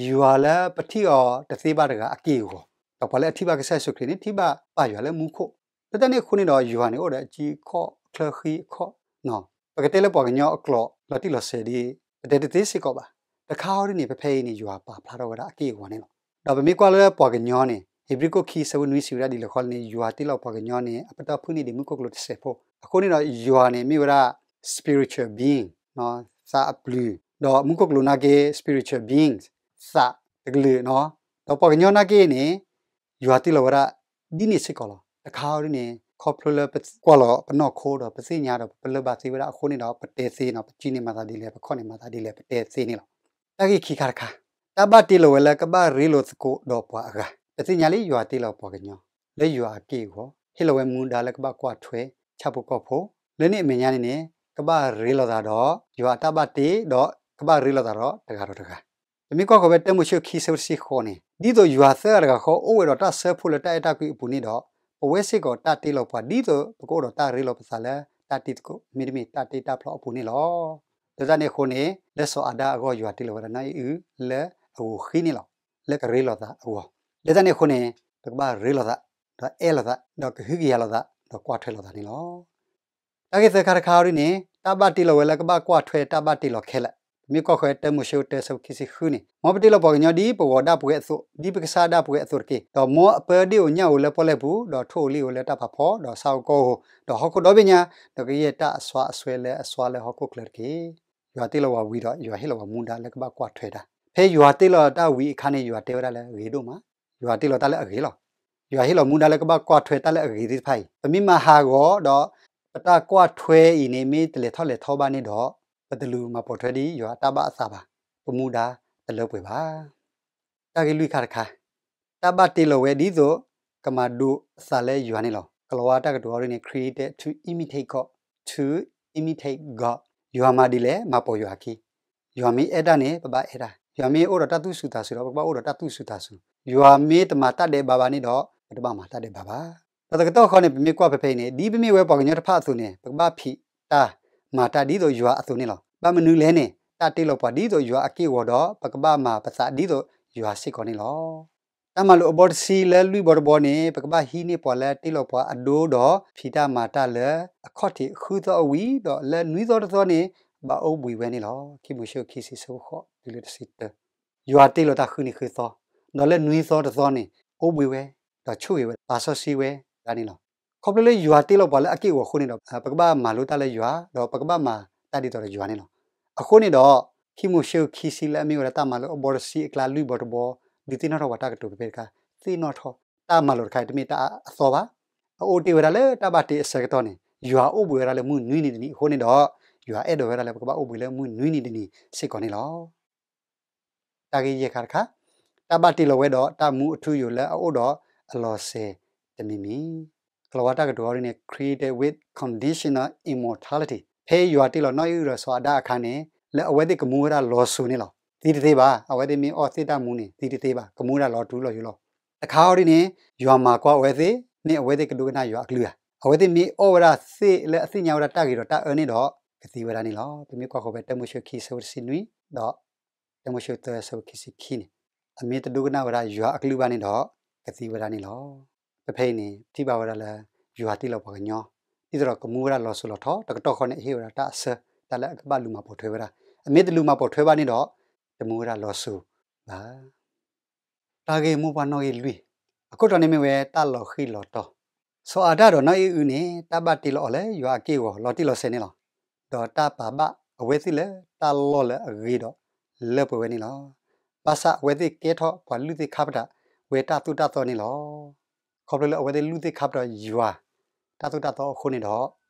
ယွၤလၢပထံၣ်အီၤတသ့ဘၣ်တဂၤအက့ၢ်အဂီၤ, ဒီးပှၤလၢအထံၣ်ဘၣ်ကစၢ်ယ့ၣ်ၡူးခရံာ်န့ၣ် ထံၣ်ဘၣ်ပၢ်ယွၤလၢမူခိၣ်, လၢတၢ်န့ၣ်အဃိန့ၣ်ဒီး ယွၤန့ၣ်အိၣ်ဒီးအစုအခီၣ်ချၢဃံအခီၣ်, ပကတဲလၢပှၤကညီအကျိာ်လီၤတံၢ်လီၤဆဲးဒ် ပတဲတသ့စ့ၢ်ကီးဘၣ်. တခါအီၤဒ်န့ၣ် ဖဲဖဲအံၤန့ၣ် ယွၤပာ်ဖျါထီၣ်ဝဲဒၣ်အက့ၢ်အဂီၤန့ၣ်လီၤ. ဒီးပမ့ၢ်ကွၢ်လၢပှၤကညီန့ၣ် ဧ့ၤဘြံၤခိၣ်ခံဆၢဖိနွံစံးဝဲဒၣ်ဒ်လဲၣ်ဃီလဲၣ်န့ၣ် ယွၤတ့လီၤပှၤကညီန့ၣ် အပတီၢ်ဖုၣ်န့ၢ်ဒံးမူခိၣ်ကျိၤတစဲးဖိ, အဃိန့ၣ်ဒီးယွၤန့ၣ်မ့ၢ်ဝဲဒၣ် spiritual being သးအပျုၤ, ဒီးမူခိၣ်ကျိၤနာ်က့ spiritual beings သးတကလုာ်, ဒီးပှၤကညီနာ်က့န့ၣ် ယွၤတ့လီၤဝဲဒၣ်ဒ်န့ၣ်စ့ၢ်ကီးလီၤ. တခါအီၤဒ်န့ၣ် ခီဖျိလၢပကွၢ်လီၤပနီၢ်ခိဒီးပသ့ၣ်ညါဒီးပလၢၢ်ဘၣ်သ့ဝဲဒၣ်အဃိန့ၣ်ဒီး ပတဲသ့နီၤ, ပစုန့ၣ်မၤသးဒ်လဲၣ်, ပခီၣ်န့ၣ်မၤသးဒ်လဲၣ်, ပတဲသ့န့ၣ်လီၤ. တၢ်ဂ့ၢ်ခံခါတခါ, တၢ်ဘၣ်တ့လီၤဝဲလၢကဘၣ်ရ့လိာ်သကိးဒီးပှၤအဂၤ. ပသ့ၣ်ညါလံ ယွၤတ့လီၤပှၤကညီ လၢယွၤအက့ၢ်အဂီၤ, ဟ့ၣ်လီၤဝဲမူဒါလၢကဘၣ်ကွၢ်ထွဲ ဆၣ်ဖိကီၢ်ဖိ, လၢန့ၣ်အမဲာ်ညါန့ၣ်န့ၣ် ကဘၣ်ရ့လိာ်သးဒီး ယွၤအတၢ်ဘၣ်တ့ ဒီးကဘၣ်ရ့လိာ်သးဒီးတဂၤဒီးတဂၤ. ပမ့ၢ်ကွၢ်ဃီၤဖဲတၢမိၤၡ့ခံဆၢဖိတဆံဃိးန့ၣ် ဒ်သိးယွၤသၢဂၤတဂၤဃီ အိၣ်ဝဲဒီးတၢ်စၢဖှိၣ်လၢတၢ်အဲၣ်တၢ်ကွံအပူၤန့ၣ်ဒီး ပဝဲစ့ၢ်ကီးတၢ်တ့လီၤပှၤ ဒ်သိးပကအိၣ်ဒီးတၢ်ရ့လိာ်ပသးလၢတၢ်တ့သကိး မ့တမ့ၢ်တၢ်တ့တၢ်ဖျီအပူၤန့ၣ်လီၤ. လၢတၢ်န့ၣ်အဃိန့ၣ် လၢစီၤအၤဒၣ်အဂီၢ် ယွၤတ့လီၤဝဲဒၣ်နီၢ်အံၣ်အုလၢအဂီၤဃံန့ၣ်လီၤ. လၢကရ့လိာ်သးအဂီၢ်. လၢတၢ်န့ၣ်အဃိန့ၣ် ပကဘၣ်ရ့လိာ်သး ဒီးအဲၣ်လိာ်သး ဒီးကဟုကယာ်လိာ်သး ဒီးကွၢ်ထွဲလိာ်သးန့ၣ်လီၤ. တၢ်ဂ့ၢ်သၢခါတခါအီၤဒ်န့ၣ် တၢ်ဘၣ်တ့လီၤဝဲလၢကဘၣ်ကွၢ်ထွဲတၢ်ဘၣ်တ့လီၤခဲလၢာ်. ပမ့ၢ်ကွၢ်ဃီၤတၢမိၤၡ့တၢဆၢဖိခံဆံဃုန့ၣ် မ်ပတ့လီၤပှၤကညီဒ်ပဂီၤဒၣ်ပဝဲအသိး, ဒ်ပကစၢ်ဒၣ်ပဝဲအသိးတက့ၢ်. ဒီးမ်အပၢဒ့ၣ်ဧိၤညၣ်ဧိၤလၢပီၣ်လဲၣ်ပူၤ, ဒီးထိၣ်ဧိၤလံၣ်ဧိၤလၢတၢ်ဖးဖီ, ဒီးဆၣ်ဧိၤကီၢ်ဧိၤ, ဒီးဟီၣ်ခိၣ်ဒီဘ့ၣ်ညါ, ဒီးကယဲၢ်တၢ်အစွါအစွဲလၢအစွါလၢဟီၣ်ခိၣ်ချၢတက့ၢ်. ယွၤတ့လီၤဝဲဝံၤဒီး ယွၤဟ့ၣ်လီၤဝဲမူဒါလၢကဘၣ်ကွၢ်ထွဲတၢ်. ဖဲယွၤတ့လီၤတၢ်ဝံၤအခါန့ၣ် ယွၤတဲဝဲဒၣ်လၢအဂ့ၤဒိၣ်မး. ယွၤတ့လီၤတၢ်လၢအဂ့ၤလီၤ. ယွၤဟ့ၣ်လီၤမူဒါလၢကဘၣ်ကွၢ်ထွဲတၢ်လၢအဂ့ၤသ့ၣ်တဖၣ်အံၤ ပမ့ၢ်မၤဟးဂီၤဒီး ပတၢ်ကွၢ်ထွဲအံၤန့ၣ် မ့ၢ်တလဲၤထီၣ်လဲၤထီဘၣ်န့ၣ်ဒီး ပတလူၤမၤပိာ်ထွဲဒ်ယွၤအတၢ်ဘၣ်အသးဘၣ်. ပမူဒါတလၢပှဲၤဘၣ်. တၢ်ဂ့ၢ်လွံၢ်ခါတခါ, တၢ်ဘၣ်တ့လီၤဝဲဒ်သိး ကမၤဒိးအသးလၢယွၤန့ၣ်လီၤ. ကလီၤဝါတၢ်ကတိၤအီၤဒ်န့ၣ် created to imitate God, to imitate God. ယွၤမၤဒ်လဲၣ် မၤပိာ်ယွၤအခံ. ယွၤမ့ၢ်အဲၣ်တၢ်န့ၣ် ပဘၣ်အဲၣ်တၢ်, ယွၤမ့ၢ်အိၣ်ဒီးတၢ်သူၣ်စူၤသးစူၤဒီး ပကဘၣ်အိၣ်ဒီးတၢ်သူၣ်စူၤသးစူၤ, ယွၤမ့ၢ်တမၤတၢ်ဒဲးဘးဘၣ်န့ၣ်ဒီး ပတဘၣ်မၤတၢ်ဒဲးဘးဘၣ်. ဒီးတကတီၢ်ဃီန့ၣ် ပမ့ၢ်ကွၢ်ဖဲဖဲအံၤန့ၣ် ဒ်ပမ့ၢ်ဝဲပှၤကညီတဖၣ်အသိးန့ၣ် ပကဘၣ်ဖံးတၢ်မၤတၢ်ဒ်သိးယွၤအသိးန့ၣ်လီၤ. ဘၣ်မနုၤလဲၣ်န့ၣ် တၢ်တ့လီၤပှၤဒ်သိးယွၤအက့ၢ်အဂီၤဒီး ပကဘၣ်မၤပသးဒ်သိးယွၤစ့ၢ်ကီးန့ၣ်လီၤ. တၢ်မၤလိာ်အဘီတဆံလၢလွံၢ်ဘီတဘီန့ၣ် ပကဘၣ်ဟံးန့ၢ်ပှၤလၢတ့လီၤပှၤအဒိဒီး ဖံးတၢ်မၤတၢ်လၢအခီၣ်ထံးဃုသီအဝံၤ ဒီးလၢနွံသီတသီန့ၣ် ဘၣ်အိၣ်ဘှံးဝဲန့ၣ်လီၤ. ခံမိၤၡ့ခံဆံဆၢဖိဃိးတုၤလၢတဆံတၢ, ယွၤတ့လီၤတၢ်ဃုနံၤဃုသီ, ဒီးလၢနွံသီတသီန့ၣ် အိၣ်ဘှံးဝဲ, ဒီးဆိၣ်ဂ့ၤဝဲ, ပာ်စီဆှံဝဲဒၣ်န့ၣ်လီၤ. ခီဖျိလၢယွၤတ့လီၤပှၤလၢအက့ၢ်အဂီၤအဃိန့ၣ်ဒီး ပကဘၣ်မၤလိတၢ်လၢယွၤ ဒီးပကဘၣ်မၤတၢ်ဒ်သိးဒီးယွၤန့ၣ်လီၤ. အဃိန့ၣ်ဒီး ခံမိၤၡ့ခံဆံလၢအမ့ၢ်ဝဲဒၣ်တၢ်မၤလိာ်အဘီတဆံအကျါလွံၢ်ဘီတဘီ ဒုးသ့ၣ်နီၣ်ထီၣ်ပှၤတၢ်ကတိၤဖဲဖဲတခါ, သ့ၣ်နီၣ်ထီၣ်တၢ်မၤလိာ်တခါအံၤ တမ့ၢ်တၢ်အသီဘၣ်. အအိၣ်တ့ၢ်ဝဲဒၣ်လၢတၢ်ဘၣ်တ့အဆၢကတီၢ်န့ၣ် ယွၤအိၣ်ဘှံးဝဲဒၣ်လၢမုၢ်နွံနံၤတနံၤအဃိန့ၣ်ဒီး ယွၤအဲၣ်ဒိးဝဲဒၣ်လၢပကဘၣ်အိၣ်ဘှံးလၢမုၢ်နွံနံၤတနံၤစ့ၢ်ကီးန့ၣ်လီၤ. တၢ်ဂ့ၢ်ယဲၢ်ခါတခါ, တၢ်ဘၣ်တ့လီၤဝဲဒီးတၢ်မူအထူအယိာ်လၢအအိၣ်ဒီးအလီၤစဲၤတမံၤမံၤ. ကလီၤဝါတၢ်ကတိၤအီၤဒ်န့ၣ် created with conditional immortality. ဖဲယွၤတ့လီၤနီၢ်အံၣ်အုဒီးစီၤအၤဒၣ်အခါန့ၣ် လၢအဝဲသ့ၣ်ကမူဝဲဒၣ်လီၤစိၤန့ၣ်လီၤ. သံတသ့ဘၣ်. အဝဲသ့ၣ်မ့ၢ်အီၣ်သ့ၣ်တၢ်မူန့ၣ် သံတသ့ဘၣ်. ကမူဝဲဒၣ်လီၤတူာ်လီၤယိာ်လီၤ. တခါအီၤဒ်န့ၣ် ယွၤမၤကွၢ်အဝဲသ့ၣ် မ့ၢ်အဝဲသ့ၣ်ကဒိကနၣ်ယွၤအကလုၢ်ဧါ. အဝဲသ့ၣ်မ့ၢ်အီၣ်ဝဲဒၣ်သ့ၣ်လၢအသ့ၣ်ညါဝဲဒၣ်တၢ်ဂ့ၤဒီးတၢ်အၢန့ၣ်ဒီး ကသံဝဲဒၣ်န့ၣ်လီၤ. ပမ့ၢ်ကွၢ်ဃီၤဖဲတၢမိၤၡ့ခံဆၢဖိတဆံနွံ ဒီး တၢမိၤၡ့သၢဆၢဖိခံဆံခံန့ၣ် အမ့ၢ်တဒိကနၣ်ဝဲဒၣ်ယွၤအကလုၢ်ဘၣ်န့ၣ်ဒီး ကသံဝဲဒၣ်န့ၣ်လီၤ. ဖဲဖဲအံၤန့ၣ် ပထံၣ်ဘၣ်ဝဲဒၣ်လၢ ယွၤတ့လီၤပှၤကညီ ဒ်သိးဒီးကမူဝဲဒၣ်လီၤစိၤလီၤထီ, တကတီၢ်ဃီန့ၣ် အဟ့ၣ်ဝဲဒၣ်တၢ်အဆၢ တၢ်လၢအကဘၣ်လူၤမၤပိာ်ထွဲဝဲဒၣ်. အမ့ၢ်တလူၤမၤပိာ်ထွဲဘၣ်န့ၣ်ဒီး တမူဝဲဒၣ်လီၤစိၤဘၣ်. တၢ်ဂ့ၢ်မိၢ်ပှၢ်နီၣ်ဂံၢ်လွံၢ်, အခိၣ်တီန့ၣ်မ့ၢ်ဝဲတၢ်လီၤဃံၤလီၤတီၤ. စီၤအၤဒၣ်ဒီးနီၢ်အံၣ်အုန့ၣ် တၢ်ဘၣ်တ့လီၤအီၤလၢယွၤအက့ၢ်အဂီၤ လီၤတံၢ်လီၤဆဲးန့ၣ်လီၤ. ဒီးတၢ်ပာ်ဘၣ်အဝဲသ့ၣ်လၢတၢ်လီၢ်လၢအဂ့ၤဒီး လၢပှဲၤဝဲန့ၣ်လီၤ. ဘၣ်ဆၣ်အဝဲသ့ၣ်ကဲထီၣ်ပှၤလုၢ်သ့ၣ်ခါပတာ်ဝဲတၢ်သိၣ်တၢ်သီန့ၣ်လီၤ. ခီဖျိလၢအဝဲသ့ၣ်လုၢ်သ့ၣ်ခါပတာ်ယွၤ တၢ်သိၣ်တၢ်သီအဃိန့ၣ်ဒီး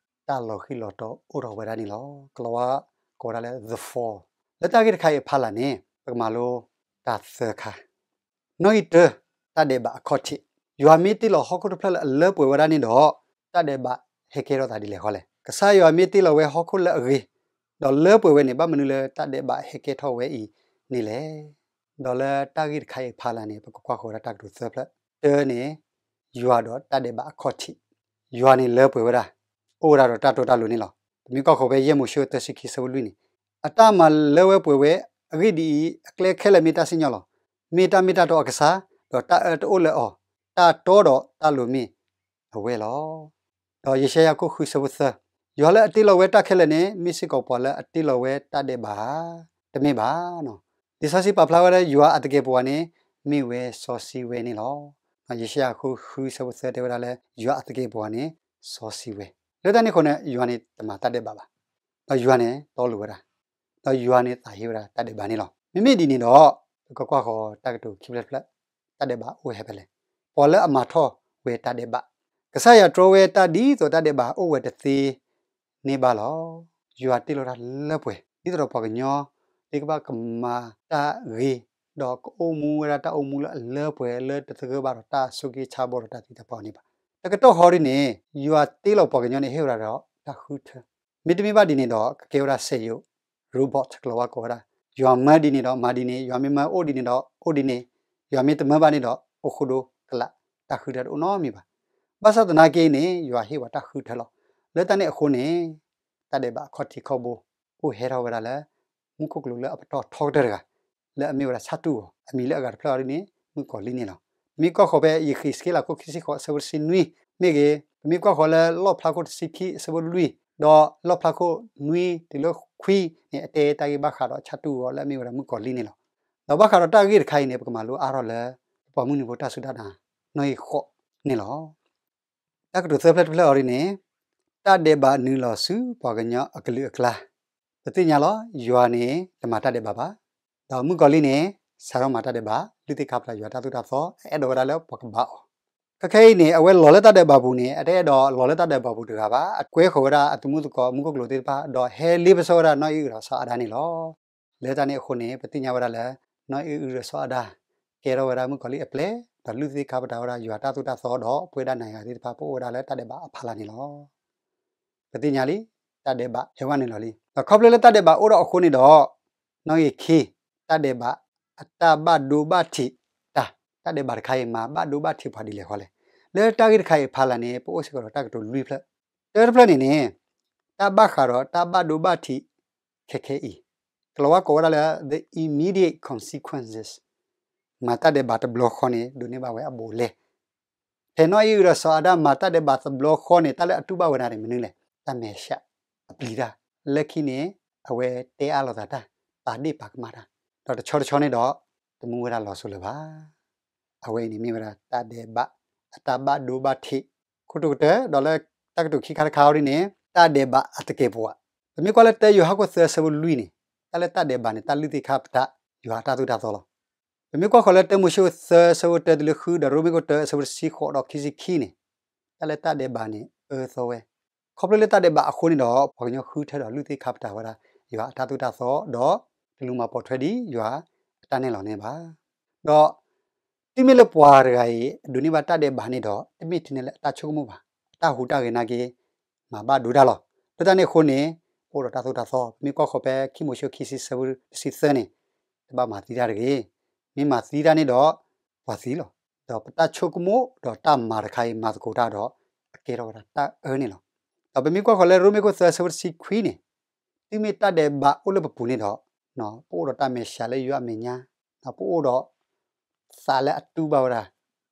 တၢ်လီၤဃံၤလီၤတီၤအိၣ်ထီၣ်ဝဲဒၣ်န့ၣ်လီၤ. ကလီၤဝါကိးဝဲဒၣ်လၢ the fall. လၢတၢ်ဂ့ၢ်တခါအံၤအဖီလာ်န့ၣ် ပကမၤလိတၢ်သၢခါ. နီၣ်ဂံၢ်တၢ, တၢ်ဒဲးဘးအခီၣ်ထံး. ယွၤမ့ၢ်တ့လီၤဟီၣ်ခိၣ်တဖျၢၣ်လၢအလၢပှဲၤဝဲဒၣ်န့ၣ်ဒီး တၢ်ဒဲးဘးဟဲကဲထီၣ်သးဒ်လဲၣ်ဃီလဲၣ်. ကစၢ်ယွၤမ့ၢ်တ့လီၤဝဲဟီၣ်ခိၣ်လၢအဂ့ၤ ဒီးလၢပှဲၤဝဲန့ၣ် ဘၣ်မနုၤလၢတၢ်ဒဲးဘးဟဲကဲထီၣ်ဝဲအံၤန့ၣ်လဲၣ်. ဒီးလၢတၢ်ဂ့ၢ်တခါအံၤအဖီလာ်န့ၣ် ပကကွၢ်ဃီၤဝဲဒၣ်တၢ်ကတိၤသၢဖျၢၣ်. တၢန့ၣ် ယွၤဒီးတၢ်ဒဲးဘးအခီၣ်ထံး, ယွၤန့ၣ်လၢပှဲၤဝဲဒၣ်, အိၣ်ဝဲဒၣ်ဒီးတၢ်တီတၢ်လိၤန့ၣ်လီၤ. ပမ့ၢ်ကွၢ်ဃီၤဖဲယဲၢ်မိၤၡ့သၢဆံခံဆၢဖိလွံၢ်န့ၣ်, အတၢ်မၤလၢဝဲပှဲၤဝဲ, အဂ့ၢ်ဒ်အံၤ, အကျဲခဲလၢာ်မ့ၢ်တၢ်စံၣ်ညီၣ်လီၤ. မ့ၢ်တၢ်မ့ၢ်တၢ်တီအကစၢ်, ဒီးတၢ်အၢတအိၣ်လၢအီၤ, တၢ်တီဒီးတၢ်လိၤမ့ၢ်အဝဲလီၤ. ဒီးယၡါယၤခိၣ်ဃုဆၢဖိသၢ, ယွၤလၢအတ့လီၤဝဲတၢ်ခဲလၢာ်န့ၣ် မ့ၢ်စ့ၢ်ကီးပှၤလၢအတ့လီၤဝဲတၢ်ဒဲးဘးဧါ, တမ့ၢ်ဘၣ်. လံာ်စီဆှံပာ်ဖျါဝဲလၢယွၤအသကဲာ်ပဝးန့ၣ် မ့ၢ်ဝဲစီဆှံဝဲန့ၣ်လီၤ. ယၡါယၤခိၣ်ဃုဆၢဖိသၢတဲဝဲဒၣ်လၢ ယွၤအသကဲာ်ပဝးန့ၣ် စီဆှံဝဲ, လၢတၢ်န့ၣ်အဃိန့ၣ် ယွၤန့ၣ်တမၤတၢ်ဒဲးဘးဘၣ်. ဒီးယွၤန့ၣ်တီလိၤဝဲဒၣ်, ဒီးယွၤန့ၣ်သးဟ့ဝဲဒၣ်တၢ်ဒဲးဘးန့ၣ်လီၤ. မ့မ့ၢ်ဒ်န့ၣ်ဒီး ပကကွၢ်ဃီၤတၢ်ကတိၤခံဖျၢၣ်တဖျၢၣ်, တၢ်ဒဲးဘးအိၣ်ဝဲဖဲလဲၣ်. ပှၤလၢအမၤထီၣ်ဝဲတၢ်ဒဲးဘး, ကစၢ်ယွၤတြီဝဲတၢ်ဒ်သိးတၢ်ဒဲးဘးအိၣ်ဝဲတသ့န့ၣ်ဘၣ်လီၤ. ယွၤတ့လီၤတၢ်လၢပှဲၤ ဒ်သိးဒီးပှၤကညီသ့ၣ်ကဘၣ်ကမၤတၢ်ဂ့ၤ, ဒီးကအိၣ်မူဝဲဒၣ်တၢ်အိၣ်မူလၢအလၢပှဲၤလၢတသဂၢၢ်ဘၣ်ဒီးတၢ်ဆိးက့ဆါဘီဒီးတၢ်သံတၢ်ပှၢ်န့ၣ်ဘၣ်. တကတီၢ်ဃီဒ်န့ၣ် ယွၤတ့လီၤပှၤကညီန့ၣ် ဟ့ၣ်ဝဲဒၣ်ဒီးတၢ်ဃုထၢ, မ့တမ့ၢ်ဘၣ်ဒ်န့ၣ်ဒီး ကကဲဝဲဒၣ်စက်ရုပ်, robot ကလီၤဝါကိးဝဲဒၣ်, ယွၤမၢဒ်န့ၣ်ဒီးမၤဒ်န့ၣ်, ယွၤမ့ၢ်မၢအိၣ်ဒ်န့ၣ်ဒီးအိၣ်ဒ်န့ၣ်, ယွၤမ့ၢ်တမၢဘၣ်န့ၣ်ဒီး အိၣ်ဃိဒိကလး, တၢ်ဃုထၢတအိၣ်နီတမံၤဘၣ်. ဘၣ်ဆၣ်သနာ်က့န့ၣ် ယွၤဟ့ၣ်ပှၤတၢ်ဃုထၢလီၤ. လၢတၢ်န့ၣ်အဃိန့ၣ် တၢ်ဒဲးဘးအခီၣ်ထံးခီၣ်ဘိ အိၣ်ဟဲထီၣ်ဝဲဒၣ်လၢ မူခိၣ်ကလူးလၢအပတီၢ်ထီကတၢၢ်တဂၤ လၢအမ့ၢ်ဝဲဒၣ်ဆၣ်တူၢ်အီၤ, အမံၤလၢအဂၤတဖျၢၣ်အီၤဒ်န့ၣ် မုၣ်ကီၤလံၢ်န့ၣ်လီၤ. ပမ့ၢ်ကွၢ်ဃီၤဖဲယဃ့းစက့လးခိၣ်ခံဆံဃိးအဆၢဖိတဆံနွံမ့ၢ်ဂ့ၤ, ပမ့ၢ်ကွၢ်ဃီၤလၢလီၣ်ဖျါခိၣ်တဆံခံအဆၢဖိလွံၢ်, ဒီးလီၣ်ဖျါခိၣ်နွံတုၤလၢခွံန့ၣ် အတဲတၢ်ဂ့ၢ်ဘၣ်ဃးဒီးဆၣ်တူၢ်အီၤလၢအမ့ၢ်ဝဲဒၣ်မုၣ်ကီၤလံၢ်န့ၣ်လီၤ. ဒီးဘၣ်ဃးဒီးတၢ်ဂ့ၢ်တခါအံၤန့ၣ် ပကမၤလိအါထီၣ်လၢ ပပှၤမုၢ်နံၤဖိတၢ်စူၢ်တၢ်နာ် နီၣ်ဂံၢ်ဃိးန့ၣ်လီၤ. တၢ်ကတိၤသၢဖျၢၣ်တဖျၢၣ်အီၤဒ်န့ၣ်, တၢ်ဒဲးဘးနုာ်လီၤဆူပှၤကညီအကလုာ်အကျါ, ပသ့ၣ်ညါလီၤ, ယွၤန့ၣ် တမၤတၢ်ဒဲးဘးဘၣ်, ဒီးမုၣ်ကီၤလံၢ်န့ၣ် စးထီၣ်မၤတၢ်ဒဲးဘး, လုၢ်သ့ၣ်ခါပတာ်ယွၤတၢ်သိၣ်တၢ်သီ, အအဲၣ်ဒိးဝဲဒၣ်လၢပှၤကဘါအီၤ. ခဲခဲအံၤန့ၣ် အဝဲလီၤလၢတၢ်ဒဲးဘးပူၤန့ၣ် အတအဲၣ်ဒိးလီၤလၢတၢ်ဒဲးဘးပူၤတဂၤဘၣ်, အကွဲဃီၤဝဲဒၣ်အသုးမုၢ်သကိးမူခိၣ်ကလူးသ့ၣ်တဖၣ်, ဒီးဟဲလ့ပစီဝဲဒၣ်နီၢ်အံၣ်အုဒီးစီၤအၤဒၣ်န့ၣ်လီၤ. လၢတၢ်န့ၣ်အဃိန့ၣ် ပသ့ၣ်ညါဝဲဒၣ်လၢ နီၢ်အံၣ်အုဒီးစီၤအၤဒၣ် ကဲထီၣ်ဝဲဒၣ်မုၣ်ကီၤလံၢ်အပျဲၢ်, ဒီးလုၢ်သ့ၣ်ခါပတာ်ဝဲဒၣ်ယွၤတၢ်သိၣ်တၢ်သီဒီး ပဝဲဒၣ်နၤယၤသ့ၣ်တဖၣ် ပအိၣ်ဝဲဒၣ်လၢတၢ်ဒဲးဘးအဖီလာ်န့ၣ်လီၤ. ပသ့ၣ်ညါလံ, တၢ်ဒဲးဘးဟဲဝဲနုာ်လီၤလံ. ဒီးခီဖျိလၢတၢ်ဒဲးဘးအိၣ်ဒီးအဃိန့ၣ်ဒီး နီၣ်ဂံၢ်ခံ, တၢ်ဒဲးဘးအတၢ်ဘၣ်ဒိဘၣ်ထံးတၢ်, တၢ်ဒဲးဘးတခါအံၤမၤဘၣ်ဒိဘၣ်ထံးပှၤဒ်လဲၣ်ဃီလဲၣ်. လၢတၢ်ဂ့ၢ်တခါအံၤအဖီလာ်န့ၣ် ပအိၣ်စ့ၢ်ကီးဒီးတၢ်ကတိၤလွံၢ်ဖျၢၣ်. တၢတဖျၢၣ်န့ၣ်န့ၣ် တၢ်ဘၣ်ဃးဒီးတၢ်ဘၣ်ဒိဘၣ်ထံးခဲခဲအံၤ, ကလီၤဝါကိးဝဲဒၣ်လၢ the immediate consequences, မၤတၢ်ဒဲးဘးတဘျီဃီန့ၣ် ဒိးန့ၢ်ဘၣ်ဝဲအဘူးအလဲ ဖဲနီၢ်အံၣ်အုဒီးစီၤအၤဒၣ်မၤတၢ်ဒဲးဘးတဘျီဃီန့ၣ် တၢ်လၢအတူၢ်ဘၣ်ဝဲဒၣ်န့ၣ်မနုၤလဲၣ်, တၢ်မဲာ်ဆှးအပျံၤတၢ်, လၢခံန့ၣ် အဝဲတဲအါလိာ်သးတၢ်, ပာ်ဒ့ၣ်ပာ်ကမၣ်တၢ်, ဒီးတဆီတဆီန့ၣ်ဒီး တမူဝဲဒၣ်လီၤစိၤလၢၤဘၣ်. အဝဲအံၤန့ၣ်မ့ၢ်ဝဲဒၣ်တၢ်ဒဲးဘး အတၢ်ဘၣ်ဒိဘၣ်ထံး ခိၣ်တီကတၢၢ်, ဒီးလၢတၢ်ကတိၤခံခါတခါအီၤဒ်န့ၣ် တၢ်ဒဲးဘးအသကဲာ်ပဝး. ပမ့ၢ်ကွၢ်လၢတၢယိၤဟၣ်ခိၣ်သၢဆၢဖိလွံၢ်န့ၣ် တၢ်လၢတၢ်ဒဲးဘးန့ၣ် တၢ်လုၢ်သ့ၣ်ခါပတာ်ယွၤအတၢ်သိၣ်တၢ်သီလီၤ. ပမ့ၢ်ကွၢ်ဃီၤလၢတၢမိၤၡ့သၢဆၢဖိတၢတုၤလၢဃု ဒီးရိမ့ၤခိၣ်တၢအဆၢဖိတဆံဃိးဒီးခံဆံခံန့ၣ် တၢ်လၢတၢ်ဒဲးဘးန့ၣ် အၢသီဝဲ. ခီဖျိလၢတၢ်ဒဲးဘးအဃိန့ၣ်ဒီး ပှၤကညီဃုထၢဒီးလုၢ်သ့ၣ်ခါပတာ်ဝဲဒၣ် ယွၤအတၢ်သိၣ်တၢ်သီ ဒီးတလူၤမၤပိာ်ထွဲဒံးယွၤအတၢ်နဲၣ်လီၤန့ၣ်ဘၣ်. ဒီး တုၤမ့ၢ်လၢပှၤတဂၤအံၤ အဒိးန့ၢ်ဘၣ်တၢ်ဒဲးဘးန့ၣ်ဒီး တမ့ၢ်ထဲန့ၣ်လၢအတၢ်ဆိကမိၣ်ဘၣ်, အတၢ်ဟူးတၢ်ဂဲၤနာ်က့ မၤဘၣ်ဒိတၢ်လီၤ. လၢတၢ်န့ၣ်အဃိန့ၣ် ပအိၣ်ဒီးတၢ်သိၣ်တၢ်သီ, ပမ့ၢ်ကွၢ်ဃီၤဖဲခံမိၤၡ့ခံဆံဆၢဖိတဆံသၢန့ၣ် တဘၣ်မၤသံတၢ်တဂ့ၤ. မ့ၢ်မၤသံတၢ်န့ၣ်ဒီး ပှၤသံလီၤ. ဒီးပတၢ်ဆိကမိၣ်ဒီးတၢ်မၤတခါအံၤ မၤသကိးတၢ်ဒီး အကဲထီၣ်ဝဲဒၣ်တၢ်အၢန့ၣ်လီၤ. ဒီးပမ့ၢ်ကွၢ်ဃီၤလၢရိမ့ၤခိၣ်သၢဆၢဖိတဆံခွံန့ၣ် တုၤမ့ၢ်တၢ်ဒဲးဘးအိၣ်လၢပပူၤန့ၣ်ဒီး ပအိၣ်ဒီးတၢ်မဲာ်ဆှးလၢယွၤအမဲာ်ညါ, ပအိၣ်ဒီး သးလၢအတူၢ်ဘၣ်ဝဲဒၣ်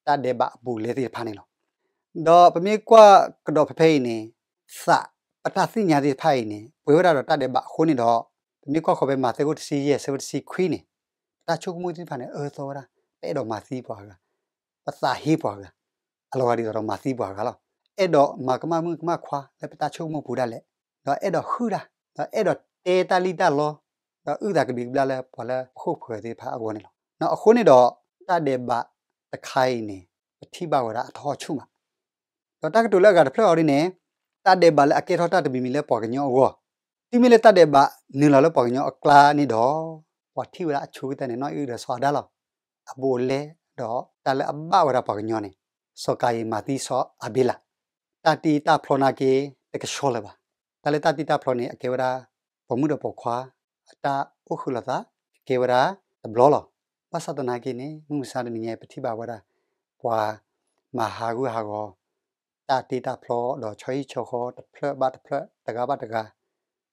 တၢ်ဒဲးဘးအဘူးအလဲသ့ၣ်တဖၣ်န့ၣ်လီၤ. ဒီးပမ့ၢ်ကွၢ်ကဒီးဖဲဖဲအံၤန့ၣ် သး ပတၢ်သ့ၣ်ညါသ့ၣ်တဖၣ်အံၤန့ၣ် ပှဲၤဝဲဒၣ်ဒီးတၢ်ဒဲးဘးအဃိန့ၣ်ဒီး ပမ့ၢ်ကွၢ်ဃီၤဖဲမးသဲခိၣ်တဆံယဲၢ်ဆၢဖိတဆံခွံန့ၣ် ပတၢ်ဆိကမိၣ်သ့ၣ်တဖၣ်န့ၣ် အၢသီဝဲဒၣ်, ပအဲၣ်ဒိးမၤသံပှၤဂၤ, ပသးဟ့ပှၤဂၤ, အလီၤဂာ်ဒ်သိးဒီးမၤသံပှၤဂၤလီၤ. အဲၣ်ဒိးမၤကမၣ်မုၣ်ကမၣ်ခွါလၢပတၢ်ဆိကမိၣ်ပူၤဒၣ်လဲာ်, ဒီးအဲၣ်ဒိးဟုၣ်တၢ်, ဒီးအဲၣ်ဒိးတဲတၢ်လံၣ်တၢ်လီ, ဒီးအုၣ်သးကဒံကဘျၣ်လၢပှၤလၢပခိၣ်ပဃၢၤသ့ၣ်တဖၣ်အဂီၢ်န့ၣ်လီၤ. အဃိန့ၣ်ဒီး တၢ်ဒဲးဘးတခါအံၤန့ၣ် ပထံၣ်ဘၣ်ဝဲဒၣ်အထီၣ်ဆူၣ်မး ဒီးတၢ်ကတိၤလၢအဂၤတဖျၢၣ်အီၤဒ်န့ၣ် တၢ်ဒဲးဘးလၢအကဲထီၣ်တၢ်တမံၤမံၤလၢပှၤကညီအဂီၢ်, တုၤမ့ၢ်လၢတၢ်ဒဲးဘးနုာ်လီၤလၢပှၤကညီအကျါန့ၣ်ဒီး ပှၤထံၣ်ဝဲဒၣ်အဆိကတၢၢ်န့ၣ် နီၢ်အံၣ်အုဒီးစီၤအၤဒၣ်လီၤ. အဘူးအလဲ ဒီးတၢ်လၢအဘၣ်ဝဲဒၣ်ပှၤကညီန့ၣ် စီၤကၤယံၣ်မၤသံစီၤအၤဘ့လး. တၢ်တ့တၢ်ဖျီနာ်က့ တကဆှီလၢၤဘၣ်. တၢ်လၢတၢ်တ့တၢ်ဖျီန့ၣ် အကဲဝဲဒၣ် ပိာ်မုၣ်ဒီးပိာ်ခွါ အတၢ်အိၣ်ဃုာ်လိာ်သး ကဲဝဲဒၣ်တဘျီလီၤ. ဘၣ်ဆၣ်သနာ်က့န့ၣ် မုၢ်မဆါတနံၤညါ ပထံၣ်ဘၣ်ဝဲဒၣ် ပှၤမၤဟးဂူာ်ဟးဂီၤ တၢ်တ့တၢ်ဖျီဒီးဆီဟံၣ်ဆီဃီ တဖျၢၣ်ဘၣ်တဖျၢၣ် တဂၤဘၣ်တဂၤ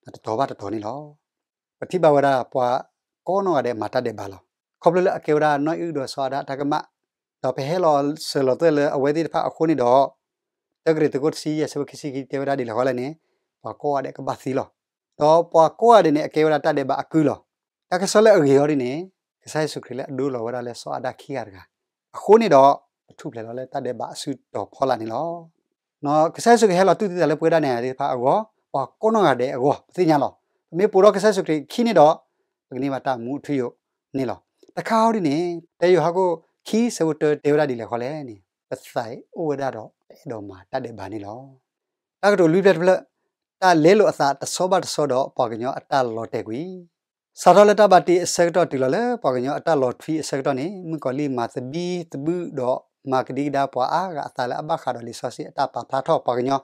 တတီၤဘၣ်တတီၤန့ၣ်လီၤ. ပထံၣ်ဘၣ်ဝဲဒၣ် ပှၤကိးနီၢ်ဂၤဒဲးမၤတၢ်ဒဲးဘးလီၤ. ခီဖျိလၢအကဲဝဲဒၣ်နီၢ်အံၣ်အုဒီးစီၤအၤဒၣ်အတၢ်ကမၣ်, ဒီးပဟဲလီၤစၢၤလီၤသွဲၣ်လၢအဝဲသ့ၣ်တဖၣ်အဃိန့ၣ်ဒီး, တၢကရံၣ်သူးခိၣ်တဆံယဲၢ်ဆၢဖိခံဆံခံ တဲဝဲဒၣ်ဒ်လဲၣ်ဃီလဲၣ်န့ၣ်, ပှၤကိးဂၤဒဲးကဘၣ်သံလီၤ. ဒီးပှၤကိးဂၤဒဲးန့ၣ် အကဲဝဲဒၣ်တၢ်ဒဲးဘးအကုလီၤ. တၢ်ကစီၣ်လၢအဂ့ၤအီၤဒ်န့ၣ်, ကစၢ်ယ့ၣ်ၡူးခရံာ်လၢအဒိလီၤဝဲဒၣ်လၢစီၤအၤဒၣ်ခံဂၤတဂၤ, အဃိန့ၣ်ဒီး ပထူၣ်ဖျဲးလီၤလၢတၢ်ဒဲးဘးအစုတီၤဖီလာ်န့ၣ်လီၤ. ကစၢ်ယ့ၣ်ၡူးခရံာ်ဟဲလီၤတူၢ်သံသးလၢပဝဲဒၣ်နၤယၤသ့ၣ်တဖၣ်အဂီၢ်, ပှၤကိးနီၢ်ဂၤဒဲးအဂီၢ် ပသ့ၣ်ညါလီၤ. ပမ့ၢ်ပိာ်ထီၣ်ကစၢ်ယ့ၣ်ၡူးခရံာ်ခံန့ၣ်ဒီး, ပကန့ၢ်ဘၣ်တၢ်မူအထူအယိာ်န့ၣ်လီၤ. တခါအံၤဒ်န့ၣ်, တၢယိၤဟၣ်ခိၣ်ခံဆၢဖိတၢတဲဝဲဒၣ်ဒ်လဲၣ်ဃီလဲၣ်န့ၣ်, ပသးအံၤအိၣ်ဝဲဒၣ်ဒီး ပအဲၣ်ဒိးမၤတၢ်ဒဲးဘးန့ၣ်လီၤ. တၢ်ကတိၤလွံၢ်ဖျၢၣ်တဖျၢၣ်, တၢ်လဲလိာ်အသးတဆီဘၣ်တဆီဒီးပှၤကညီအတၢ်လီၤတဲာ်ကွံာ် စးထီၣ်လၢတၢ်ဘၣ်တ့အဆၢကတီၢ်တုၤလီၤလၢပှၤကညီအတၢ်လီၤထွံအဆၢကတီၢ်န့ၣ်, မုၣ်ကီၤလံၢ်မၤသဘံၣ်သဘုၣ်ဒီးမၤကဒံကဒါပှၤအါဂၤအသးလၢအဘၣ်ဃးဒီးလံာ်စီဆှံအတၢ်ပာ်ဖျါထီၣ်ပှၤကညီ,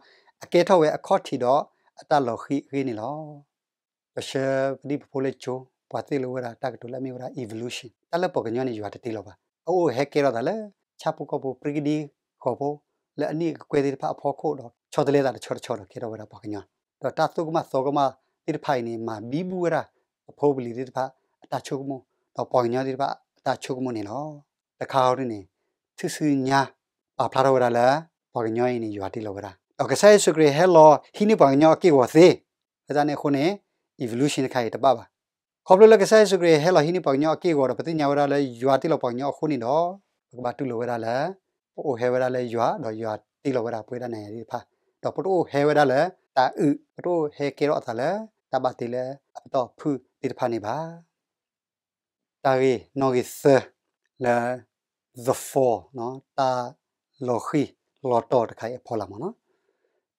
အကဲထီၣ်ဝဲအခီၣ်ထံးဒီးအတၢ်လီၤဃံၤအဂ့ၢ်န့ၣ်လီၤ. ပဆှၢပဒံၣ်ပဖိလၢကၠိ, ပှၤသ့ၣ်လိဝဲဒၣ်တၢ်ကတိၤလၢအမ့ၢ်ဝဲဒၣ် evolution, တၢ်လၢပှၤကညီန့ၣ်ယွၤတတ့လီၤဘၣ်. အအိၣ်ဟဲကဲထီၣ်သးလၢ ဆၣ်ဖိကီၢ်ဖိ ပြံကဒံဃီဖိ လၢအနံၣ်အကကွဲၢ်သ့ၣ်တဖၣ်အဖီခိၣ်ဒီး ဆီတလဲသးတဆီတဆီဒီးကဲထီၣ်ဝဲဒၣ်ပှၤကညီ, ဒီးတၢ်သိၣ်ကမၣ်သီကမၣ်သ့ၣ်တဖၣ်အံၤန့ၣ် မၤဘံဘူဝဲဒၣ်ပဖိပလံၤသ့ၣ်တဖၣ်အတၢ်ဆိကမိၣ်, ဒီးပှၤကညီသ့ၣ်တဖၣ်အတၢ်ဆိကမိၣ်န့ၣ်လီၤ. တခါအံၤဒ်န့ၣ်, ထူၣ်စုညါပာ်ဖျါထီၣ်ဝဲဒၣ်လၢ ပှၤကညီအံၤန့ၣ်ယွၤတ့လီၤဝဲဒၣ်, ဒီးကစၢ်ယ့ၣ်ၡူးခရံာ်ဟဲလီၤဟံးန့ၢ်ပှၤကညီအက့ၢ်အဂီၤသ့, လၢတၢ်န့ၣ်အဃိန့ၣ် evolution တခါအံၤတဘၣ်ဘၣ်. ခီဖျိလၢကစၢ်ယ့ၣ်ၡူးခရံာ်ဟဲလီၤဟံးန့ၢ်ပှၤကညီအက့ၢ်အဂီၤဒီး ပသ့ၣ်ညါဝဲဒၣ်လၢယွၤတ့လီၤပှၤကညီအဃိန့ၣ်ဒီး, ပကဘၣ်တူၢ်လိာ်ဝဲဒၣ်လၢ ပအိၣ်ဟဲဝဲဒၣ်လၢယွၤ, ဒီးယွၤတ့လီၤဝဲဒၣ်ပဝဲဒၣ်နၤယၤသ့ၣ်တဖၣ်, ဒီးပတအိၣ်ဟဲဝဲဒၣ်လၢတၢ်အုး, ပတအိၣ်ဟဲကဲထီၣ်အသးလၢတၢ်ဘၣ်တ့လၢအပတီၢ်ဖုၣ်သ့ၣ်တဖၣ်န့ၣ်ဘၣ်. တၢ်ဂ့ၢ်နီၣ်ဂံၢ်သၢလၢ the fall, တၢ်လီၤဃံၢ်လီၤတီၤတခါအံၤအဖီလာ်မ့ၢ်နီၤ,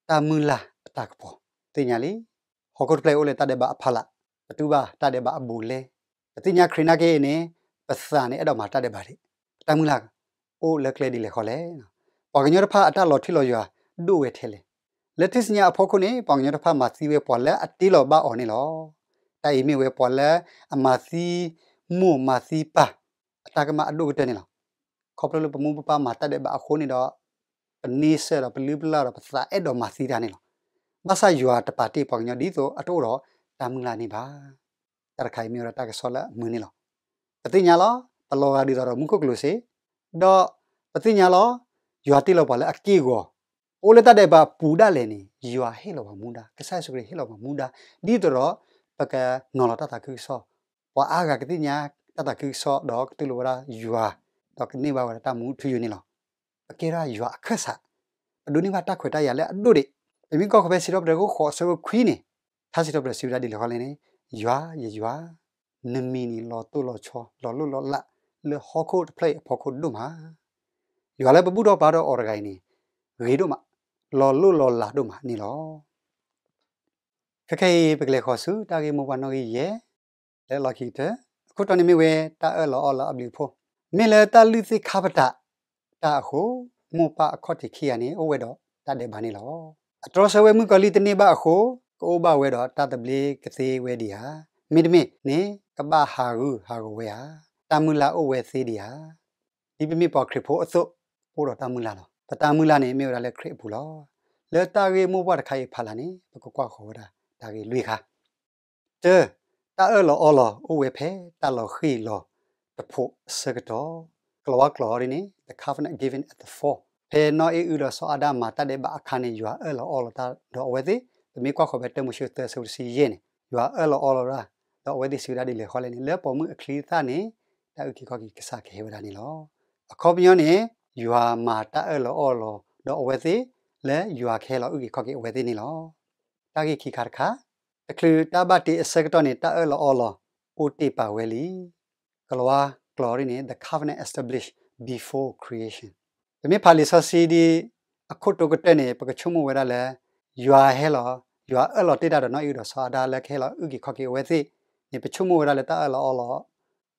တၢ်မုၢ်လၢ်အတၢ်ကပီၤ, သ့ၣ်ညါလံ. ဟီၣ်ခိၣ်တဖျၢၣ်အံၤအိၣ်လၢတၢ်ဒဲးဘးအဖီလာ်, ပတူၢ်ဘၣ်တၢ်ဒဲးဘးအဘူးအလဲ, ပသ့ၣ်ညါခရံာ်နာ်က့န့ၣ်, ပသးန့ၣ်အဲၣ်ဒိးမၤတၢ်ဒဲးဘးဒံး, ပတၢ်မုၢ်လၢ်အိၣ်လၢကျဲဒ်လဲၣ်ဃီလဲၣ်. ပှၤကညီတဖၣ်အတၢ်လီၤထွံလီၤယွၤဒိၣ်ဝဲထဲလဲၣ်. လၢထူၣ်စုညါအဖီခိၣ်န့ၣ် ပှၤကညီတဖၣ်မၤသံဝဲပှၤလၢအတ့လီၤဘၣ်အီၤန့ၣ်လီၤ. တၢ်အံၤမ့ၢ်ဝဲပှၤလၢအမၤသံမိၢ်မၤသံပၢ် အတၢ်ကမၣ်အဒိၣ်ကတၢၢ်န့ၣ်လီၤ. ခီဖျိလၢပမိၢ်ပပၢ်မၤတၢ်ဒဲးဘးအဃိန့ၣ်ဒီး ပန့ဆၢၣ်ဒီးပလုၢ်ပလၢ်ဒီးပသးအဲၣ်ဒိးမၤသံတၢ်န့ၣ်လီၤ. ဘၣ်ဆၣ်ယွၤတပာ်တ့ၢ်ပှၤကညီဒ်သိးအတအိၣ်ဒီးတၢ်မုၢ်လၢ်န့ၣ်ဘၣ်. တၢ်တခါအံၤမ့ၢ်ဝဲဒၣ်တၢ်ကစီၣ်လၢအမုာ်န့ၣ်လီၤ. ပသ့ၣ်ညါလီၤ, ပလီၤဂာ်ဒ်သိးဒီးမူခိၣ်ကလူးစ့ၢ်, ဒီးပသ့ၣ်ညါလီၤ, ယွၤတ့လီၤပှၤလၢအက့ၢ်အဂီၤ, ပအိၣ်လၢတၢ်ဒဲးဘးပူၤဒၣ်လဲာ်န့ၣ် ယွၤဟ့ၣ်လီၤပှၤမူဒါ, ကစၢ်ယ့ၣ်ၡူးခရံာ်ဟ့ၣ်လီၤပှၤမူဒါ, ဒ်သိးဒီးပကနီၤလီၤတၢ်သးခုကစီၣ်, ပှၤအါဂၤကသ့ၣ်ညါတၢ်သးခုကစီၣ်ဒီးကတူၢ်လိာ်ဝဲဒၣ်ယွၤ, ဒီးကန့ၢ်ဘၣ်ဝဲဒၣ်တၢ်မူထူယိာ်န့ၣ်လီၤ. ပကဲဒၣ်ယွၤအခၢၣ်စး, ပဒိးန့ၢ်ဘၣ်တၢ်ခွဲးတၢ်ယာ်လၢအဒိၣ်ဒံး. ပမ့ၢ်ကွၢ်ဃီၤဖဲစံးထီၣ်ပတြၢၤခိၣ်ဃိးအဆၢဖိခွံန့ၣ်, ထါစံးထီၣ်ပတြၢၤစံးဝဲဒၣ်ဒ်လဲၣ်ဃီလဲၣ်န့ၣ်, ယွၤ, ယယွၤ, နမံၤန့ၣ်လီၤတိၢ်လီၤဆီ လီၤလိၢ်လီၤလး လၢဟီၣ်ခိၣ်တဖျၢၣ်အံၤအဖီခိၣ်ဒိၣ်မး. ယွၤလၢပဘူၣ်ထီၣ်ဘါထီၣ်အီၤတဂၤအံၤန့ၣ် ဂ့ၤဒိၣ်မး, လီၤလိၢ်လီၤလးဒိၣ်မးန့ၣ်လီၤ. ခဲခဲအံၤ ပကလဲၤဃီၤဆူတၢ်ဂ့ၢ်မိၢ်ပှၢ်နီၣ်ဂံၢ်ယဲၢ် လၢလီၢ်ခံကတၢၢ်, အခိၣ်တီန့ၣ်မ့ၢ်ဝဲတၢ်အၢၣ်လီၤအီလီၤအဘျုးအဖှိၣ်, မ့ၢ်လၢတၢ်လုၢ်သ့ၣ်ခါပတာ်တၢ်အဃိ, မိၢ်ပၢ်အခီၣ်ထံးခံဂၤန့ၣ် အိၣ်ဝဲဒီးတၢ်ဒဲးဘးန့ၣ်လီၤ. အတြီဆၢဝဲမုၣ်ကီၤလံၢ်တန့ၢ်ဘၣ်အဃိ, ကအိၣ်ဘၣ်ဝဲဒီးတၢ်သဘျ့ကသ့ဝဲဒံးဧါ, မ့တမ့ၢ်န့ၣ် ကဘၣ်ဟးဂူာ်ဟးဂီၤဝဲဧါ, တၢ်မုၢ်လၢ်အိၣ်ဝဲသ့ဒံးဧါ. ဒ်ပမ့ၢ်ပှၤခရံာ်ဖိအသိး, ပအိၣ်ဒီးတၢ်မုၢ်လၢ်လီၤ. ပတၢ်မုၢ်လၢ်န့ၣ်မ့ၢ်ဝဲဒၣ်လၢခရံာ်အပူၤလီၤ. လၢတၢ်ဂ့ၢ်မိၢ်ပှၢ်တခါအံၤဖးလၢ်န့ၣ် ပကကွၢ်ဃီၤဝဲဒၣ်တၢ်ဂ့ၢ်လွံၢ်ခါ. တၢ, တၢ်အၢၣ်လီၤအီလီၤအိၣ်ဝဲဖဲတၢ်လီၤဃံၢ်လီၤတဖှိးအဆၢကတီၢ်, ကလၤဝါကျိာ်အီၤဒ်န့ၣ် the covenant given at the fall, ဖဲနီၢ်အ့ၣ်အုဒီးစီၤအၤဒၣ်မၤတၢ်ဒဲးဘးအခါန့ၣ် ယွၤအၢၣ်လီၤအီလီၤတၢ်ဒီးအဝဲသ့ၣ်, ပမ့ၢ်ကွၢ်ဃီၤဖဲတၢမိၤၡ့သၢဆၢဖိတဆံယဲၢ်န့ၣ်, ယွၤအၢၣ်လီၤအီလီၤတၢ်, ဒီးအဝဲသ့ၣ်စံးဝဲဒၣ်ဒ်လဲၣ်ဃီလဲၣ်န့ၣ် လၢပိာ်မုၣ်အချံအသၣ်န့ၣ် တၢ်အုၣ်က့ၤခီၣ်က့ၤကစၢ်ကဟဲဝဲဒၣ်န့ၣ်လီၤ. အခီပညီန့ၣ်, ယွၤမၤတၢ်အၢၣ်လီၤအီလီၤဒီးအဝဲသ့ၣ်, လၢယွၤကဟဲလီၤအုၣ်က့ၤခီၣ်က့ၤအဝဲသ့ၣ်န့ၣ်လီၤ. တၢ်ဂ့ၢ်ခံခါတခါ, တချုးတၢ်ဘၣ်တ့အဆၢကတီၢ်န့ၣ် တၢ်အၢၣ်လီၤအီလီၤအိၣ်တ့ၢ်ပာ်ဝဲလံ. ကလၤဝါကျိာ်အီၤဒ်န့ၣ် the covenant established before creation, ပမ့ၢ်ဖးလံာ်စီဆှံဒ်အခိၣ်တီကတၢၢ်န့ၣ် ပကဆိကမိၣ်ဝဲဒၣ်လၢ ယွၤဟဲလီၤ, ယွၤအၢၣ်လီၤတ့ၢ်တၢ်ဒီးနီၢ်အ့ၣ်အုဒီးစီၤအၤဒၣ်လၢကဟဲလီၤအုၣ်က့ၤခီၣ်က့ၤအဝဲသ့ၣ်န့ၣ် ပဆိကမိၣ်ဝဲဒၣ်လၢတၢ်အၢၣ်လီၤအီလီၤ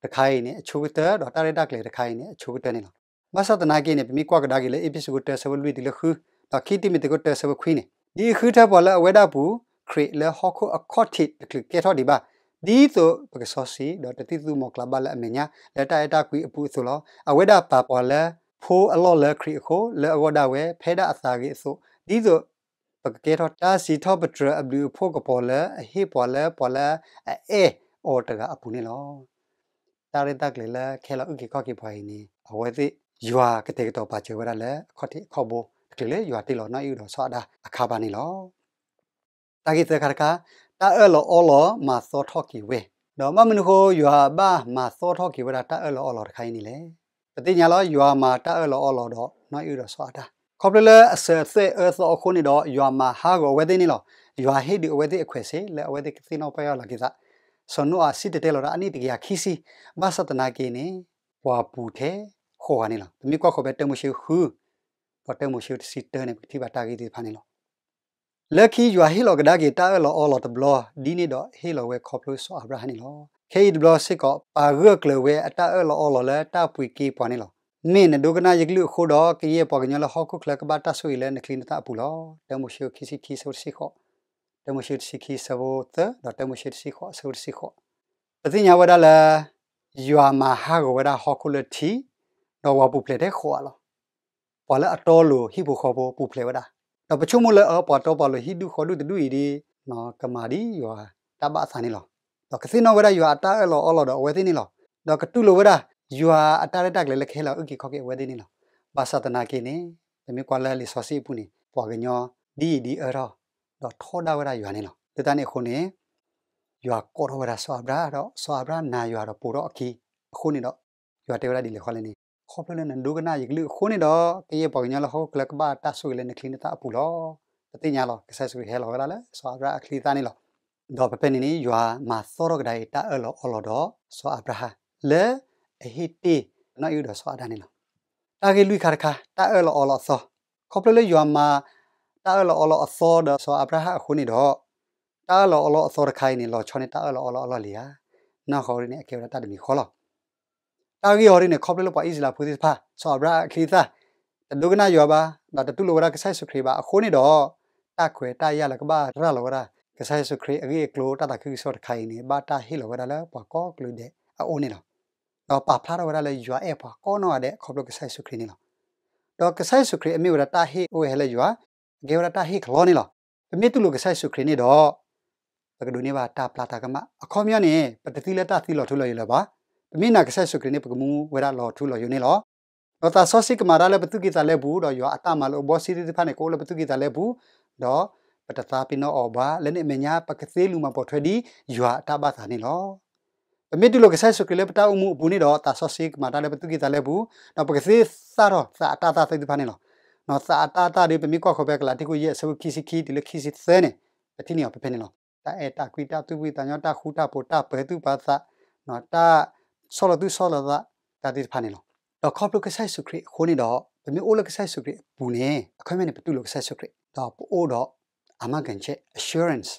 တခါအံၤန့ၣ် အဆိကတၢၢ်, ဒီးတၢ်ရဲၣ်တၢ်ကျဲၤတခါအံၤန့ၣ် အဆိကတၢၢ်န့ၣ်လီၤ. ဘၣ်ဆၣ်သနာ်က့န့ၣ် ပမ့ၢ်ကွၢ်ကဒါက့ၤလၢအ့းဖ့းစူးခိၣ်တၢ ဆၢဖိလွံၢ်တုၤလၢဃု, ဒီးခံတံၤမသ့းခိၣ်တၢ ဆၢဖိခွံန့ၣ်, ဒ်အံၤ ဃုထၢပှၤလၢအဝဲဒၣ်အပူၤ ခရံာ်လၢဟီၣ်ခိၣ်အခီၣ်ထံးတချုးကဲထီၣ်ဒံးဘၣ်, ဒ်သိးပကစီဆှံ ဒီးတသံၣ်သူမီၤကျၢ်ဘၣ်လၢအမဲာ်ညါ လၢတၢ်အဲၣ်တၢ်ကွံအပူၤအသိးလီၤ. အဝဲဒၣ်ပာ်ပှၤလၢဖိအလီၢ်လၢခရံာ်အဃိ, လၢအဂီၢ်ဒၣ်ဝဲ ဖဲဒၣ်အသးဂ့ၤအသိး, ဒ်သိးပကကဲထီၣ်တၢ်စံးထီၣ်ပတြၢၤအဘျုးအဖှိၣ်ကပီၤလၢအဟ့ၣ်ပှၤလၢပှၤလၢအအဲၣ်အီၤတဂၤအပူၤန့ၣ်လီၤ. တၢ်ရဲၣ်တၢ်ကျဲၤလၢကဟဲလီၤအုၣ်က့ၤခီၣ်က့ၤပှၤအံၤန့ၣ် အဝဲသ့ၣ်ယွၤကတဲာ်ကတီၤပာ်စၢၤဝဲဒၣ်လၢအခီၣ်ထံးအခီၣ်ဘိ တချုးလၢယွၤတ့လီၤနီၢ်အံၣ်အုဒီးစီၤအၤဒၣ်အခါဘၣ်န့ၣ်လီၤ. တၢ်ဂ့ၢ်သၢခါတခါ, တၢ်အၢၣ်လီၤအီလီၤမၤသီထီၣ်က့ၤဝဲ, ဒီးဘၣ်မနုၤဃိယွၤဘၣ်မၤသီထီၣ်က့ၤဝဲဒၣ်တၢ်အၢၣ်လီၤအီလီၤတခါအံၤန့ၣ်လဲၣ်. ပသ့ၣ်ညါလီၤ ယွၤမၤတၢ်အၢၣ်လီၤအီလီၤဒီးနီၢ်အံၣ်အုဒီးစီၤအၤဒၣ် ခီဖျိလၢအစၢၤအသွဲၣ်အၢသီအဃိန့ၣ်ဒီး ယွၤမၤဟးဂီၤအဝဲသ့ၣ်န့ၣ်လီၤ. ယွၤဟ့ၣ်ဒုးအဝဲသ့ၣ်အခွဲးစ့ လၢအဝဲသ့ၣ်ကသ့ၣ်နီၣ်ပီၢ်ယၢ်လီၤက့ၤသး, စီၤနိအၤစံၣ်တဲၤတဲလီၤတၢ်အနံၣ်တကယၤခံဆံ, ဘၣ်ဆၣ်သနာ်က့န့ၣ် ပှၤပူၤထဲဃိးဂၤန့ၣ်လီၤ. ပမ့ၢ်ကွၢ်ဃီၤဖဲတၢမိၤၡ့ဃု ဒီးတၢမိၤၡ့တဆံတၢန့ၣ် ပကထံၣ်ဘၣ်တၢ်ဂ့ၢ်သ့ၣ်တဖၣ်န့ၣ်လီၤ. လၢခံယွၤဟ့ၣ်လီၤကဒါက့ၤတၢ်အၢၣ်လီၤအီလီၤတဘျီ ဒ်န့ၣ်ဒီးဟ့ၣ်လီၤဝဲခီဖျိစီၤအၤဘြၤဟၣ်န့ၣ်လီၤ. ခဲအံၤတဘျီစ့ၢ်ကီး ပာ်ဂၢၢ်ကျၢၤဝဲအတၢ်အၢၣ်လီၤအီလီၤလၢတၢ်ပှ့ၤက့ၤပှၤန့ၣ်လီၤ. မ့ၢ်နဒိကနၣ်ယကလုၢ်အဃိဒီး ကယဲၢ်ပှၤကညီလၢဟီၣ်ခိၣ်ချၢကဘၣ်တၢ်ဆိၣ်ဂ့ၤလၢနချံနသၣ်အပူၤလီၤ. တၢမိၤၡ့ခံဆံခံ ဆၢဖိတဆံဃိး, တၢမိၤၡ့တဆံခံ ဆၢဖိသၢ ဒီးတၢမိၤၡ့တဆံဃိး ဆၢဖိတဆံဃိး, ပသ့ၣ်ညါဝဲဒၣ်လၢ ယွၤမၤဟးဂီၤဝဲဒၣ်ဟီၣ်ခိၣ်လၢထံ, ဒီးပှၤပူၤဖျဲးထဲဃိးဂၤလီၤ. ပှၤလၢအတီအလိၤဟံၣ်ဖိဃီဖိပူၤဖျဲးဝဲဒၣ်, ဒီးပဆိကမိၣ်လၢအပှၤတီပှၤလိၤဟံၣ်ဒူၣ်ဃီဒူၣ်တဒူၣ်အံၤဒ် ကမၤဒ်ယွၤတၢ်ဘၣ်အသးန့ၣ်လီၤ. ဒီးကသ့ၣ်နီၣ်ဝဲဒၣ်ယွၤအတၢ်အၢၣ်လီၤအီလီၤဒီးအဝဲသ့ၣ်န့ၣ်လီၤ. ဒီးကတူၢ်လိာ်ဝဲဒၣ် ယွၤအတၢ်ရဲၣ်တၢ်ကျဲၤလၢကဟဲလီၤအုၣ်က့ၤခီၣ်က့ၤအဝဲသ့ၣ်န့ၣ်လီၤ. ဘၣ်ဆၣ်သနာ်က့န့ၣ် ပမ့ၢ်ကွၢ်လၢလံာ်စီဆှံအပူၤန့ၣ် ပှၤကညီဒ်အံၤဒ်အၢထီၣ် ဒီးထီဒါဝဲဒၣ်ယွၤန့ၣ်လီၤ. လၢတၢ်န့ၣ်အဃိန့ၣ် ယွၤကိးထီၣ်ဝဲဒၣ်စီၤအၤဘြၤဟၣ်ဒီး စီၤအၤဘြၤဟၣ်နာ်ယွၤဒီးပိာ်ထီၣ်အခံ, အဃိန့ၣ်ဒီး ယွၤတဲဝဲဒၣ်ဒ်လဲၣ်ဃီလဲၣ်န့ၣ်, ခီဖျိလၢနဒိကနၣ်ယကလုၢ်အဃိန့ၣ်ဒီး ကယဲၢ်ပှၤကညီလၢဟီၣ်ခိၣ်ချၢကဘၣ်တၢ်ဆိၣ်ဂ့ၤလၢနချံနသၣ်အပူၤလီၤ. ပသ့ၣ်ညါလီၤ ကစၢ်ယ့ၣ်ၡူးခရံာ်ဟဲလီၤဝဲဒၣ်လၢစီၤအၤဘြၤဟၣ်အချံအသၣ်န့ၣ်လီၤ. ဒီးဖဲဖဲန့ၣ်န့ၣ် ယွၤမၤသီထီၣ်ကဒါအံၤတၢ်အၢၣ်လီၤအီလီၤဒီးစီၤအၤဘြၤဟၣ် လၢအဟ့ၣ်တ့ၢ်နီၢ်အံၣ်အုဒီးစီၤအၤဒၣ်န့ၣ်လီၤ. တၢ်ဂ့ၢ်လွံၢ်ခါတခါ, တၢ်အၢၣ်လီၤအီလီၤအသီ. ခီဖျိလၢယွၤမၤတၢ်အၢၣ်လီၤအီလီၤအသီဒီးစီၤအၤဘြၤဟၣ်အဃိန့ၣ်ဒီး တၢ်အၢၣ်လီၤအီလီၤအသီတခါအံၤန့ၣ် လီၤဆီန့ၢ်တၢ်အၢၣ်လီၤအီလီၤအလီၢ်လံဧါ. နီၢ်ဃီဒ်န့ၣ် အကဲဝဲဒၣ်တၢ်တမံၤဃီလီၤ. တၢ်ဂ့ၢ်အီၤဒ်န့ၣ် ခီဖျိလၢပှၤအံၣ်စရ့လးဖိသ့ၣ်တဖၣ် စီၤအၤဘြၤဟၣ်အချံအသၣ် တဒိကနၣ်ယွၤဘၣ် ဒီးတတူၢ်လိာ်ဝဲဒၣ်ကစၢ်ယ့ၣ်ၡူးခရံာ်ဘၣ်အဃိန့ၣ်ဒီး တၢ်ခွဲးတၢ်ယာ်လၢကဘၣ်ရၤလီၤဝဲဒၣ် ကစၢ်ယ့ၣ်ၡူးခရံာ်အဂ့ၢ်အကျိၤတၢ်သးခုကစီၣ်တခါအံၤန့ၣ် ဘၣ်တၢ်ဟ့ၣ်လီၤဝဲဒၣ်လၢပှၤကိးကလုာ်ဒဲးအအိၣ်န့ၣ်လီၤ. ဒီးပာ်ဖျါထီၣ်ဝဲဒၣ်လၢယွၤအဲၣ်ပှၤကိးနီၢ်ဂၤဒဲးခီဖျိကစၢ်ယ့ၣ်ၡူးခရံာ်န့ၣ်လီၤ. ဒီးကစၢ်ယ့ၣ်ၡူးခရံာ်အမ့ၢ်ဝဲဒၣ်တၢ်ဟ့ၣ်အိၣ်ဝဲဟဲလၢယွၤ, အကဲဝဲဒၣ်တၢ်ဟ့ၣ်ကလီန့ၣ်လီၤ. ပမ့ၢ်တူၢ်လိာ်ကစၢ်ယ့ၣ်ၡူးခရံာ်န့ၣ်ဒီး ပကဒိးန့ၢ်ဘၣ်တၢ်ပျၢ်တၢ်ကမၣ်. အခီပညီန့ၣ် ပတသံလၢတၢ်သံလီၤထူလီၤယိာ်လၢၤဘၣ်. ပမ့ၢ်နာ်ကစၢ်ယ့ၣ်ၡူးခရံာ်န့ၣ် ပကမူဝဲဒၣ်လီၤထူလီၤယိာ်န့ၣ်လီၤ. ဒီးသးစီဆှံကမၤတၢ်လၢပသူၣ်ကံၢ်သးလဲပူၤ, ဒီးယွၤအတၢ်မၤလိာ်အဘီစံသ့ၣ်တဖၣ်န့ၣ် ကအိၣ်လၢပသူၣ်ကံၢ်သးလဲပူၤ, ဒီးပတသးပ့ၤနီၣ်အီၤဘၣ်, လၢန့ၣ်အမဲာ်ညါ ပကသ့လူၤမၤပိာ်ထွဲဒ်ယွၤအတၢ်ဘၣ်သးန့ၣ်လီၤ. ပမ့ၢ်တူၢ်လိာ်ကစၢ်ယ့ၣ်ၡူးခရံာ်လၢပတၢ်အိၣ်မူအပူၤန့ၣ်ဒီး သးစီဆှံကမၤတၢ်လၢပသူၣ်ကံၢ်သးလဲပူၤ, ဒီးပကသ့သၣ်ထီၣ်သးအတၢ်သၣ်သ့ၣ်တဖၣ်န့ၣ်လီၤ. သးအတၢ်သၣ်ဒီး ပမ့ၢ်ကွၢ်ဃီၤဖဲကလၤတံ ခိၣ်ယဲၢ် ဆၢဖိခံဆံခံတုၤလၢခံဆံသၢန့ၣ်, ပထံၣ်န့ၢ်အီၤဖဲဖဲန့ၣ်လီၤ. တၢ်အဲၣ်တၢ်ကွံ တၢ်သူၣ်ဖှံသးညီ တၢ်ဃူတၢ်ဖိး တၢ်ပၢၤသူၣ်ပၢၤသး, တၢ်ဆီၣ်လီၤသူၣ်ဆီၣ်လီၤသး တၢ်သ့ၣ်တဖၣ်န့ၣ်လီၤ. ဒီးခီဖျိကစၢ်ယ့ၣ်ၡူးခရံာ်အဃိန့ၣ်ဒီး ပမ့ၢ်အိၣ်လၢကစၢ်ယ့ၣ်ၡူးခရံာ်အပူၤန့ၣ် အခီပညီန့ၣ် ပတူၢ်လိာ်ကစၢ်ယ့ၣ်ၡူးခရံာ် ဒီးပအိၣ်ဒီး အမၤကၢၢ်ဆဲး assurance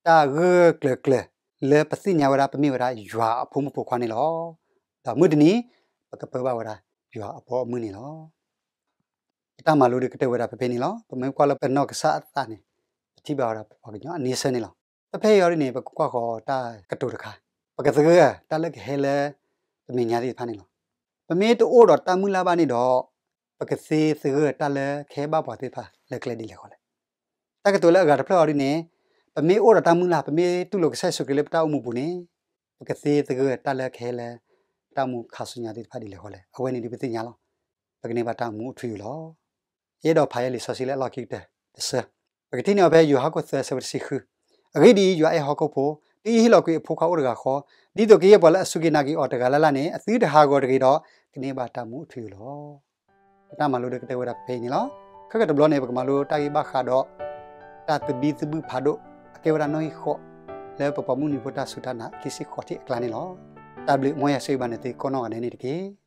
တၢ်ဂၢၢ်ကျၢၤကျၢၤ လၢပသ့ၣ်ညါဝဲဒၣ် ပမ့ၢ်ဝဲဒၣ်ယွၤအဖိမုၣ်ဖိခွါန့ၣ်လီၤ. ဒီးမုၢ်တနံၤ ပကပၢဘၣ်ဝဲဒၣ် ယွၤအဘီအမုၢ်န့ၣ်လီၤ. ပတၢ်မၤလိဒုးကတၢၢ်ဝဲဒၣ်ဖဲဖဲန့ၣ်လီၤ. ပမ့ၢ်ကွၢ်လၢပနီၢ်ကစၢ်အသးန့ၣ် ပထံၣ်ဘၣ်ဝဲဒၣ်ပပှၤကညီအန့ဆၢန့ၣ်လီၤ. ဖဲဖဲအံၤအီၤဒ်န့ၣ် ပကကွၢ်ဃီၤတၢ်ကတိၤတခါ, ပကသဂၢၢ်တၢ်လၢကဟဲလၢ ပမဲာ်ညါသ့ၣ်တဖၣ်န့ၣ်လီၤ. ပမ့ၢ်တအိၣ်ဒီးတၢ်မုၢ်လၢ်ဘၣ်န့ၣ်ဒီး ပကသ့သဂၢၢ်တၢ်လၢကဟဲဘၣ်ပှၤသ့ၣ်တဖၣ်လၢကျဲဒ်လဲၣ်ဃီလဲၣ်. တၢ်ကတိၤလၢအဂၤတဖျၢၣ်အီၤဒ်န့ၣ်, ပမ့ၢ်အိၣ်ဒီးတၢ်မုၢ်လၢ် ပမ့ၢ်တူၢ်လိာ်ကစၢ်ယ့ၣ်ၡူးခရံာ်လၢပတၢ်အိၣ်မူပူၤန့ၣ်, ပကသ့သဂၢၢ်တၢ်လၢကဟဲလၢ ပတၢ်အိၣ်မူခါဆူညါသ့ၣ်တဖၣ်ဒ်လဲၣ်ဃီလဲၣ်. အဝဲန့ၣ်ဒ်ပသ့ၣ်ညါလီၤ. ပကန့ၢ်ဘၣ်တၢ်မူအထူအယိာ်လီၤ. ယအဲၣ်ဒိးဖးယဲလံာ်စီဆှံလၢအလီၢ်ခံကတၢၢ်တဆၢ, ပကထံၣ်န့ၢ်အီၤဖဲယိၤဟၣ်ခိၣ်သၢဆၢဖိတဆံဃု, အဂ့ၢ်ဒ်အံၤ, ယွၤအဲၣ်ဟီၣ်ခိၣ်ဖိ, ဒ်အံၤဟ့ၣ်လီၤကွံာ်အဖိခွါအိၣ်တဂၤဃီ, ဒ်သိးကယဲၢ်ပှၤလၢအစူၢ်က့ၤနာ်က့ၤအီၤတဂၤလၢ်လၢ်န့ၣ် အသုတဟးဂီၤတဂ့ၤဒီး ကန့ၢ်ဘၣ်တၢ်မူအထူအယိာ်လီၤ. ပတၢ်မၤလိဒုးကတၢၢ်ဝဲဒၣ်ဖဲအံၤန့ၣ်လီၤ. ခဲကတဘျီန့ၣ် ပကမၤလိတၢ်ဂ့ၢ်ဘၣ်ဃးဒီး တၢ်သဘံၣ်သဘုၣ်ဖးဒိၣ် အကဲဝဲဒၣ်နီၣ်ဂံၢ်ဃိး လၢပပှၤမုၢ်နံၤဖိတၢ်စူၢ်တၢ်နာ်ခံဆံဃိးထံၣ်အကျါန့ၣ်လီၤ. တၢ်ဘျုးမ်ယွၤဆိၣ်ဂ့ၤဘၣ်နသုကိးနီၢ်ဂၤဒဲးန့ၣ်တက့ၢ်.